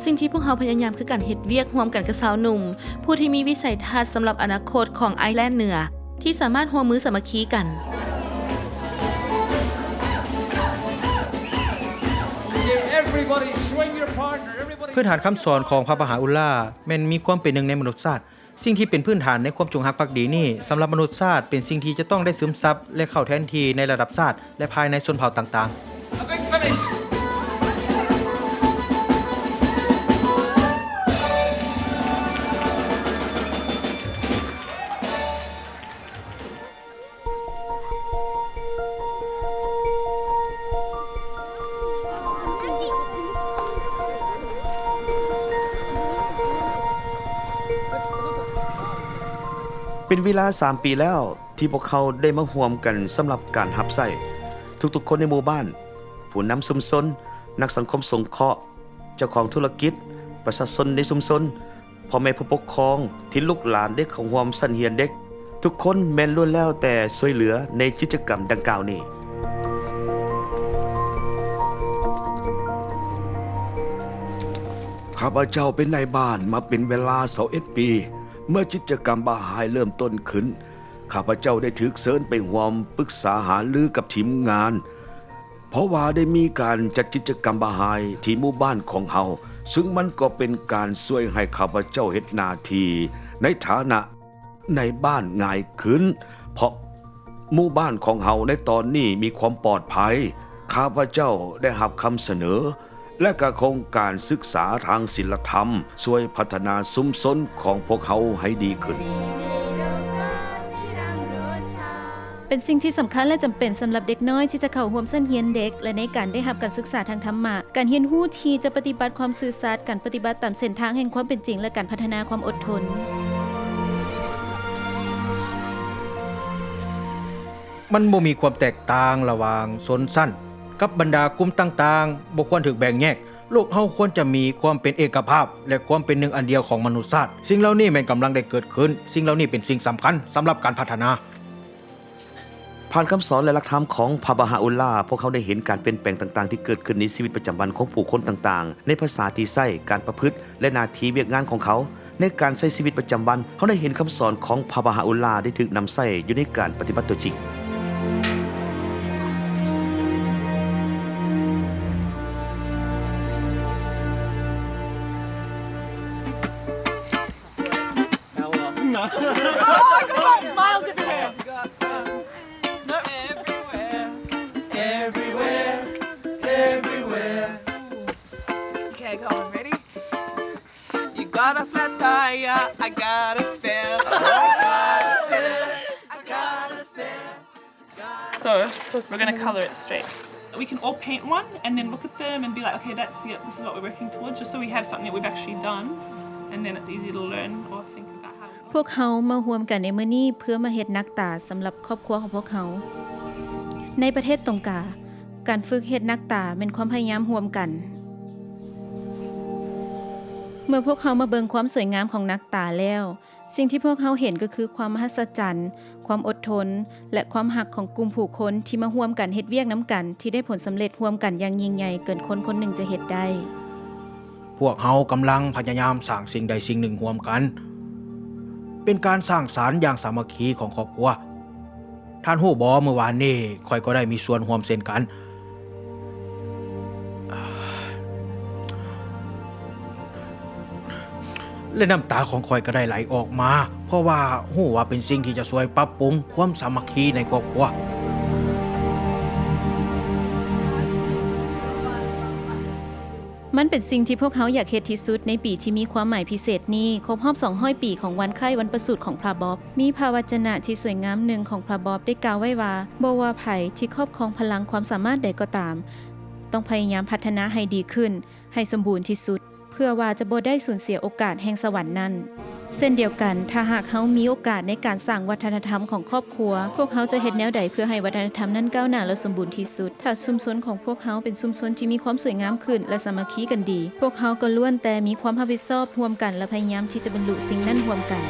ສິ່ງທີ່ພວກເຮົາພະຍາຍາມຄືການເຮັດວຽກຮ່ວມກັນກັບຊາວໜຸ່ມ ຜູ້ທີ່ມີວິໄສທັດສຳລັບອະນາຄົດຂອງໄອແລນເໜືອ ທີ່ສາມາດຮ່ວມມືສາມັກຄີກັນ. Okay, everybody, swing your partner. Everybody. ພື້ນຖານຄຳສອນຂອງພະມະຫາອຸນລາແມ່ນມີຄວາມເປັນໜຶ່ງໃນມະນຸດຊາດ. ສິ່ງທີ່ເປັນພື້ນຖານໃນຄວາມຈົງຮັກພັກດີນີ້ ສຳລັບມະນຸດຊາດ ເປັນສິ່ງທີ່ຈະຕ້ອງໄດ້ຊຶມຊັບ ແລະ ເຂົ້າແທນທີ່ໃນລະດັບຊາດ ແລະ ພາຍໃນຊົນເຜົ່າຕ່າງໆ. A big finish. ເປັນເວລາສາມປີແລ້ວ ທີ່ພວກເຮົາໄດ້ມາຮ່ວມກັນສຳລັບການຮັບໃຊ້. ທຸກໆຄົນໃນໝູ່ບ້ານ, ຜູ້ນຳຊຸມຊົນ, ນັກສັງຄົມສົງເຄາະ, ເຈົ້າຂອງທຸລະກິດ, ປະຊາຊົນໃນຊຸມຊົນ, ພໍ່ແມ່ຜູ້ປົກຄອງທີ່ລູກຫຼານໄດ້ເຂົ້າຮ່ວມຊັ້ນຮຽນເດັກ, ທຸກຄົນແມ່ນລ້ວນແລ້ວແຕ່ຊ່ວຍເຫຼືອໃນກິດຈະກຳດັ່ງກ່າວນີ້. ຂ້າພະເຈົ້າເປັນນາຍບ້ານມາເປັນເວລາຊາວເອັດປີ. ເມື່ອກິດຈະກຳບາຮາຍເລີ່ມຕົ້ນຂຶ້ນ, ຂ້າພະເຈົ້າໄດ້ຖືກເຊີນໄປຮ່ວມປຶກສາຫາລືກັບທີມງານ ເພາະວ່າໄດ້ມີການຈັດກິດຈະກຳບາຮາຍທີ່ໝູ່ບ້ານຂອງເຮົາ, ຊຶ່ງມັນກໍເປັນການຊ່ວຍໃຫ້ຂ້າພະເຈົ້າເຮັດໜ້າທີ່ໃນຖານະນາຍບ້ານງ່າຍຂຶ້ນ, ເພາະໝູ່ບ້ານຂອງເຮົາໃນຕອນນີ້ມີຄວາມປອດໄພ. ຂ້າພະເຈົ້າໄດ້ຮັບຄຳສະເໜີ ແລະ ກະໂຄງການສຶກສາທາງສິນລະທຳ ຊ່ວຍພັດທະນາຊຸມຊົນຂອງພວກເຮົາໃຫ້ດີຂຶ້ນ. ເປັນສິ່ງທີ່ສຳຄັນ ແລະ ຈຳເປັນສຳລັບເດັກນ້ອຍທີ່ຈະເຂົ້າຮ່ວມຊັ້ນຮຽນເດັກ ແລະ ໃນການໄດ້ຮັບການສຶກສາທາງທຳມະ, ການຮຽນຮູ້ທີ່ຈະປະຕິບັດຄວາມຊື່ສັດ, ການປະຕິບັດຕາມເສັ້ນທາງແຫ່ງຄວາມເປັນຈິງ ແລະ ການພັດທະນາຄວາມອົດທົນ. ມັນບໍ່ມີຄວາມແຕກຕ່າງລະຫວ່າງຊົນຊັ້ນກັບບັນດາກຸ່ມຕ່າງໆ, ບໍ່ຄວນຖືກແບ່ງແຍກ. ໂລກເຮົາຄວນຈະມີຄວາມເປັນເອກະພາບ ແລະ ຄວາມເປັນໜຶ່ງອັນດຽວຂອງມະນຸດຊາດ. ສິ່ງເຫຼົ່ານີ້ແມ່ນກຳລັງໄດ້ເກີດຂຶ້ນ. ສິ່ງເຫຼົ່ານີ້ເປັນສິ່ງສຳຄັນສຳລັບການພັດທະນາ. ຜ່ານຄຳສອນ ແລະ ຫຼັກທຳຂອງພະບາຮາອຸລາ, ພວກເຮົາໄດ້ເຫັນການປ່ຽນແປງຕ່າງໆທີ່ເກີດຂຶ້ນໃນຊີວິດປະຈຳວັນຂອງຜູ້ຄົນຕ່າງໆ, ໃນພາສາທີ່ໃຊ້, ການປະພຶດ ແລະ ໜ້າທີ່ວຽກງານຂອງເຂົາ. ໃນການໃຊ້ຊີວິດປະຈຳວັນ, ເຮົາໄດ້ເຫັນຄຳສອນຂອງພະບາຮາອຸລາໄດ້ຖືກນຳໃຊ້ຢູ່ໃນການປະຕິບັດຕົວຈິງ. Oh, look at that. Smiles everywhere. Everywhere. Everywhere. Everywhere. Okay, go on. Ready? You got a flat tire, I got a spare. I got a spare. I got a spare. So, we're gonna colour it straight. We can all paint one and then look at them and be like, "Okay, that's it, this is what we're working towards," just so we have something that we've actually done, and then it's easy to learn or think about how. ພວກເຮົາມາຮ່ວມກັນໃນມື້ນີ້ເພື່ອມາເຮັດນັກຕາສຳລັບຄອບຄົວຂອງພວກເຮົາ. ໃນປະເທດຕົງກາ, ການຝຶກເຮັດນັກຕາແມ່ນຄວາມພະຍາຍາມຮ່ວມກັນ. ເມື່ອພວກເຮົາມາເບິ່ງຄວາມສວຍງາມຂອງນັກຕາແລ້ວ, ສິ່ງທີ່ພວກເຮົາເຫັນກໍຄືຄວາມມະຫັດສະຈັນ, ຄວາມອົດທົນ ແລະ ຄວາມຮັກຂອງກຸ່ມຜູ້ຄົນທີ່ມາຮ່ວມກັນເຮັດວຽກນຳກັນ ທີ່ໄດ້ຜົນສຳເລັດຮ່ວມກັນຢ່າງຍິ່ງໃຫຍ່ເກີນຄົນຄົນໜຶ່ງຈະເຮັດໄດ້. ພວກເຮົາກຳລັງພະຍາຍາມສ້າງສິ່ງໃດສິ່ງໜຶ່ງຮ່ວມກັນ, ເປັນການສ້າງສັນຢ່າງສາມັກຄີຂອງຄອບຄົວ. ທ່ານຮູ້ບໍ່, ມື້ວານນີ້ຂ້ອຍກໍໄດ້ມີສ່ວນຮ່ວມເຊັ່ນກັນ. ແລະ ນ້ຳຕາຂອງຂ້ອຍກໍໄດ້ໄຫຼອອກມາ, ເພາະວ່າຮູ້ວ່າເປັນສິ່ງທີ່ຈະຊ່ວຍປັບປຸງຄວາມສາມັກຄີໃນຄອບຄົວ. ມັນເປັນສິ່ງທີ່ພວກເຮົາຢາກເຮັດທີ່ສຸດໃນປີທີ່ມີຄວາມໝາຍພິເສດນີ້, ຄົບຮອບສອງຮ້ອຍປີຂອງວັນຄ້າຍວັນປະສູດຂອງພຣະບອບ. ມີພະວັດຈະນະທີ່ສວຍງາມໜຶ່ງຂອງພຣະບອບໄດ້ກ່າວໄວ້ວ່າ, ບໍ່ວ່າໃຜທີ່ຄອບຄອງພະລັງຄວາມສາມາດໃດກໍຕາມ, ຕ້ອງພະຍາຍາມພັດທະນາໃຫ້ດີຂຶ້ນ, ໃຫ້ສົມບູນທີ່ສຸດ, ເພື່ອວ່າຈະບໍ່ໄດ້ສູນເສຍໂອກາດແຫ່ງສະຫວັນນັ້ນ. ເຊັ່ນດຽວກັນ, ຖ້າຫາກເຮົາມີໂອກາດໃນການສ້າງວັດທະນະທຳຂອງຄອບຄົວ, ພວກເຮົາຈະເຮັດແນວໃດເພື່ອໃຫ້ວັດທະນະທຳນັ້ນກ້າວໜ້າ ແລະ ສົມບູນທີ່ສຸດ? ຖ້າຊຸມຊົນຂອງພວກເຮົາເປັນຊຸມຊົນທີ່ມີຄວາມສວຍງາມຂຶ້ນ ແລະ ສາມັກຄີກັນດີ, ພວກເຮົາກໍລ້ວນແຕ່ມີຄວາມຮັບຜິດຊອບຮ່ວມກັນ ແລະ ພະຍາຍາມທີ່ຈະບັນລຸສິ່ງນັ້ນຮ່ວມກັນ.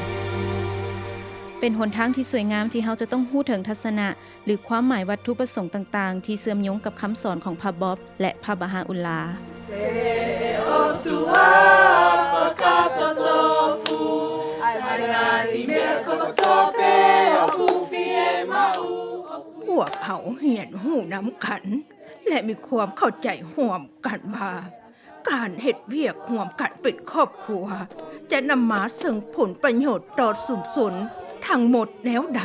ເປັນຫົນທາງທີ່ສວຍງາມທີ່ເຮົາຈະຕ້ອງຮູ້ເຖິງທັດສະນະ ຫຼື ຄວາມໝາຍວັດຖຸປະສົງຕ່າງໆ ທີ່ເຊື່ອມໂຍງກັບຄຳສອນຂອງພຣະບອບ ແລະ ພຣະບາຮາອຸລາ. Pua ເຮົາຮຽນຮູ້ນຳກັນ ແລະ ມີຄວາມເຂົ້າໃຈຮ່ວມກັນວ່າ ການເຮັດວຽກຮ່ວມກັນເປັນຄອບຄົວ ຈະນຳມາເຊິ່ງຜົນປະໂຫຍດຕໍ່ຊຸມຊົນທັງໝົດແນວໃດ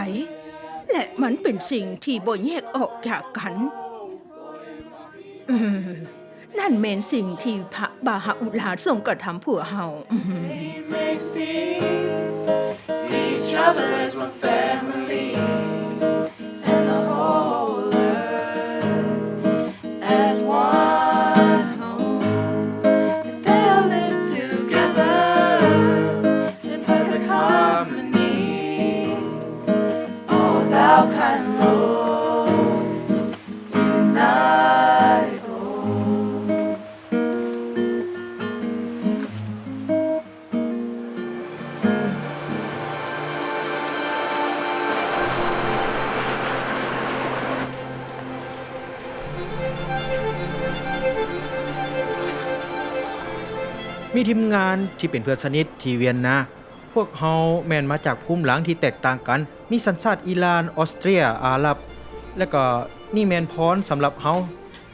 ແລະ ມັນເປັນສິ່ງທີ່ບໍ່ແຍກອອກຈາກກັນ. ອືມ, ນັ້ນແມ່ນສິ່ງທີ່ພຣະບາຮາອຸລາຊົງກະທຳພວກເຮົາ. ອືມ. Each other as one family. And the whole earth as one home. That they'll live together in perfect harmony. O thou kind Lord, unite all. ມີທີມງານທີ່ເປັນເພື່ອນສະໜິດທີ່ວຽນນາ. ພວກເຮົາແມ່ນມາຈາກພູມຫຼັງທີ່ແຕກຕ່າງກັນ, ມີສັນຊາດອີຣານ, ອອສເຕຣຍ, ອາຣັບ ແລະ ກໍນີ້ແມ່ນພອນສຳລັບເຮົາ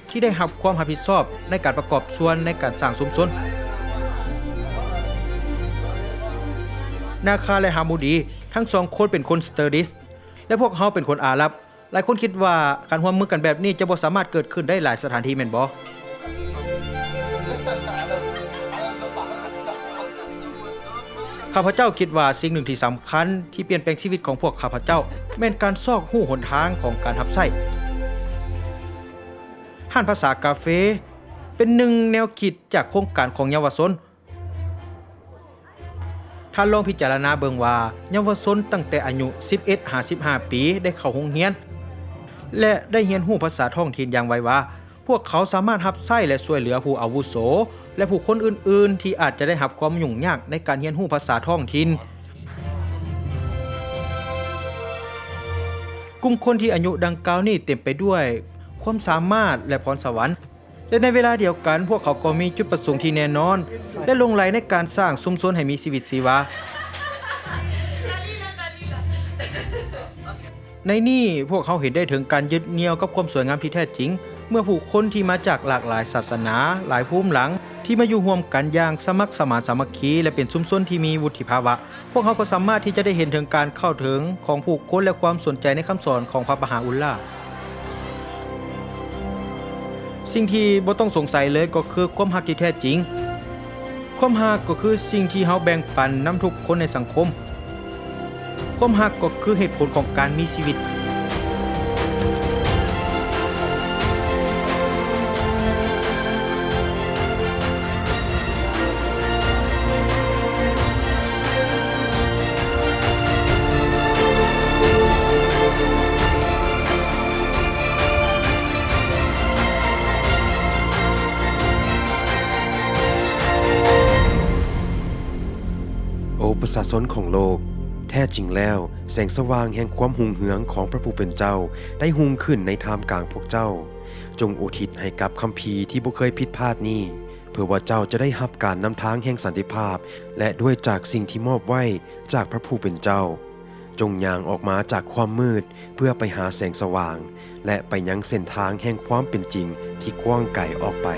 ທີ່ໄດ້ຮັບຄວາມຮັບຜິດຊອບໃນການປະກອບສ່ວນໃນການສ້າງຊຸມຊົນ. ນາຄາ ແລະ ຮາມູດີ ທັງສອງຄົນເປັນຄົນສະເຕີດິສ ແລະ ພວກເຮົາເປັນຄົນອາຣັບ. ຫຼາຍຄົນຄິດວ່າການຮ່ວມມືກັນແບບນີ້ຈະບໍ່ສາມາດເກີດຂຶ້ນໄດ້ຫຼາຍສະຖານທີ່ແມ່ນບໍ່? ຂ້າພະເຈົ້າຄິດວ່າສິ່ງໜຶ່ງທີ່ສຳຄັນທີ່ປ່ຽນແປງຊີວິດຂອງພວກຂ້າພະເຈົ້າ ແມ່ນການຊອກຮູ້ຫົນທາງຂອງການຮັບໃຊ້. ຮ້ານພາສາກາເຟ ເປັນໜຶ່ງແນວຄິດຈາກໂຄງການຂອງເຍົາວະຊົນ. ທ່ານລອງພິຈາລະນາເບິ່ງວ່າ ເຍົາວະຊົນຕັ້ງແຕ່ອາຍຸສິບເອັດຫາສິບຫ້າປີໄດ້ເຂົ້າໂຮງຮຽນ ແລະ ໄດ້ຮຽນຮູ້ພາສາທ້ອງຖິ່ນຢ່າງໄວວາ. ພວກເຂົາສາມາດຮັບໃຊ້ ແລະ ຊ່ວຍເຫຼືອຜູ້ອາວຸໂສ ແລະ ຜູ້ຄົນອື່ນໆ ທີ່ອາດຈະໄດ້ຮັບຄວາມຫຍຸ້ງຍາກໃນການຮຽນຮູ້ພາສາທ້ອງຖິ່ນ. ກຸ່ມຄົນທີ່ອາຍຸດັ່ງກ່າວນີ້ເຕັມໄປດ້ວຍຄວາມສາມາດ ແລະ ພອນສະຫວັນ. ແລະ ໃນເວລາດຽວກັນ, ພວກເຂົາກໍມີຈຸດປະສົງທີ່ແນ່ນອນ ແລະ ຫຼົງໄຫຼໃນການສ້າງຊຸມຊົນໃຫ້ມີຊີວິດຊີວາ. ໃນນີ້, ພວກເຮົາເຫັນໄດ້ເຖິງການຍຶດໜ່ຽວກັບຄວາມສວຍງາມທີ່ແທ້ຈິງ, ເມື່ອຜູ້ຄົນທີ່ມາຈາກຫຼາກຫຼາຍສາສະໜາ, ຫຼາຍພູມຫຼັງ, ທີ່ມາຢູ່ຮ່ວມກັນຢ່າງສະໝັກສະໝານສາມັກຄີ ແລະ ເປັນຊຸມຊົນທີ່ມີວຸດທິພາວະ. ພວກເຮົາກໍສາມາດທີ່ຈະໄດ້ເຫັນເຖິງການເຂົ້າເຖິງຂອງຜູ້ຄົນ ແລະ ຄວາມສົນໃຈໃນຄຳສອນຂອງພະມະຫາອຸນລາ. ສິ່ງທີ່ບໍ່ຕ້ອງສົງໄສເລີຍກໍຄືຄວາມຮັກທີ່ແທ້ຈິງ. ຄວາມຮັກກໍຄືສິ່ງທີ່ເຮົາແບ່ງປັນນຳທຸກຄົນໃນສັງຄົມ. ຄວາມຮັກກໍຄືເຫດຜົນຂອງການມີຊີວິດ. ໂອ ປະຊາຊົນຂອງໂລກ, ແທ້ຈິງແລ້ວ, ແສງສະຫວ່າງແຫ່ງຄວາມຮຸ່ງເຮືອງຂອງພະຜູ້ເປັນເຈົ້າໄດ້ຮຸ່ງຂຶ້ນໃນທ່າມກາງພວກເຈົ້າ. ຈົ່ງອຸທິດໃຫ້ກັບຄຳພີທີ່ບໍ່ເຄີຍຜິດພາດນີ້, ເພື່ອວ່າເຈົ້າຈະໄດ້ຮັບການນຳທາງແຫ່ງສັນຕິພາບ ແລະ ດ້ວຍຈາກສິ່ງທີ່ມອບໄວ້ຈາກພະຜູ້ເປັນເຈົ້າ. ຈົ່ງຍ່າງອອກມາຈາກຄວາມມືດ ເພື່ອໄປຫາແສງສະຫວ່າງ ແລະ ໄປຍັງເສັ້ນທາງແຫ່ງຄວາມເປັນຈິງທີ່ກວ້າງໄກອອກໄປ.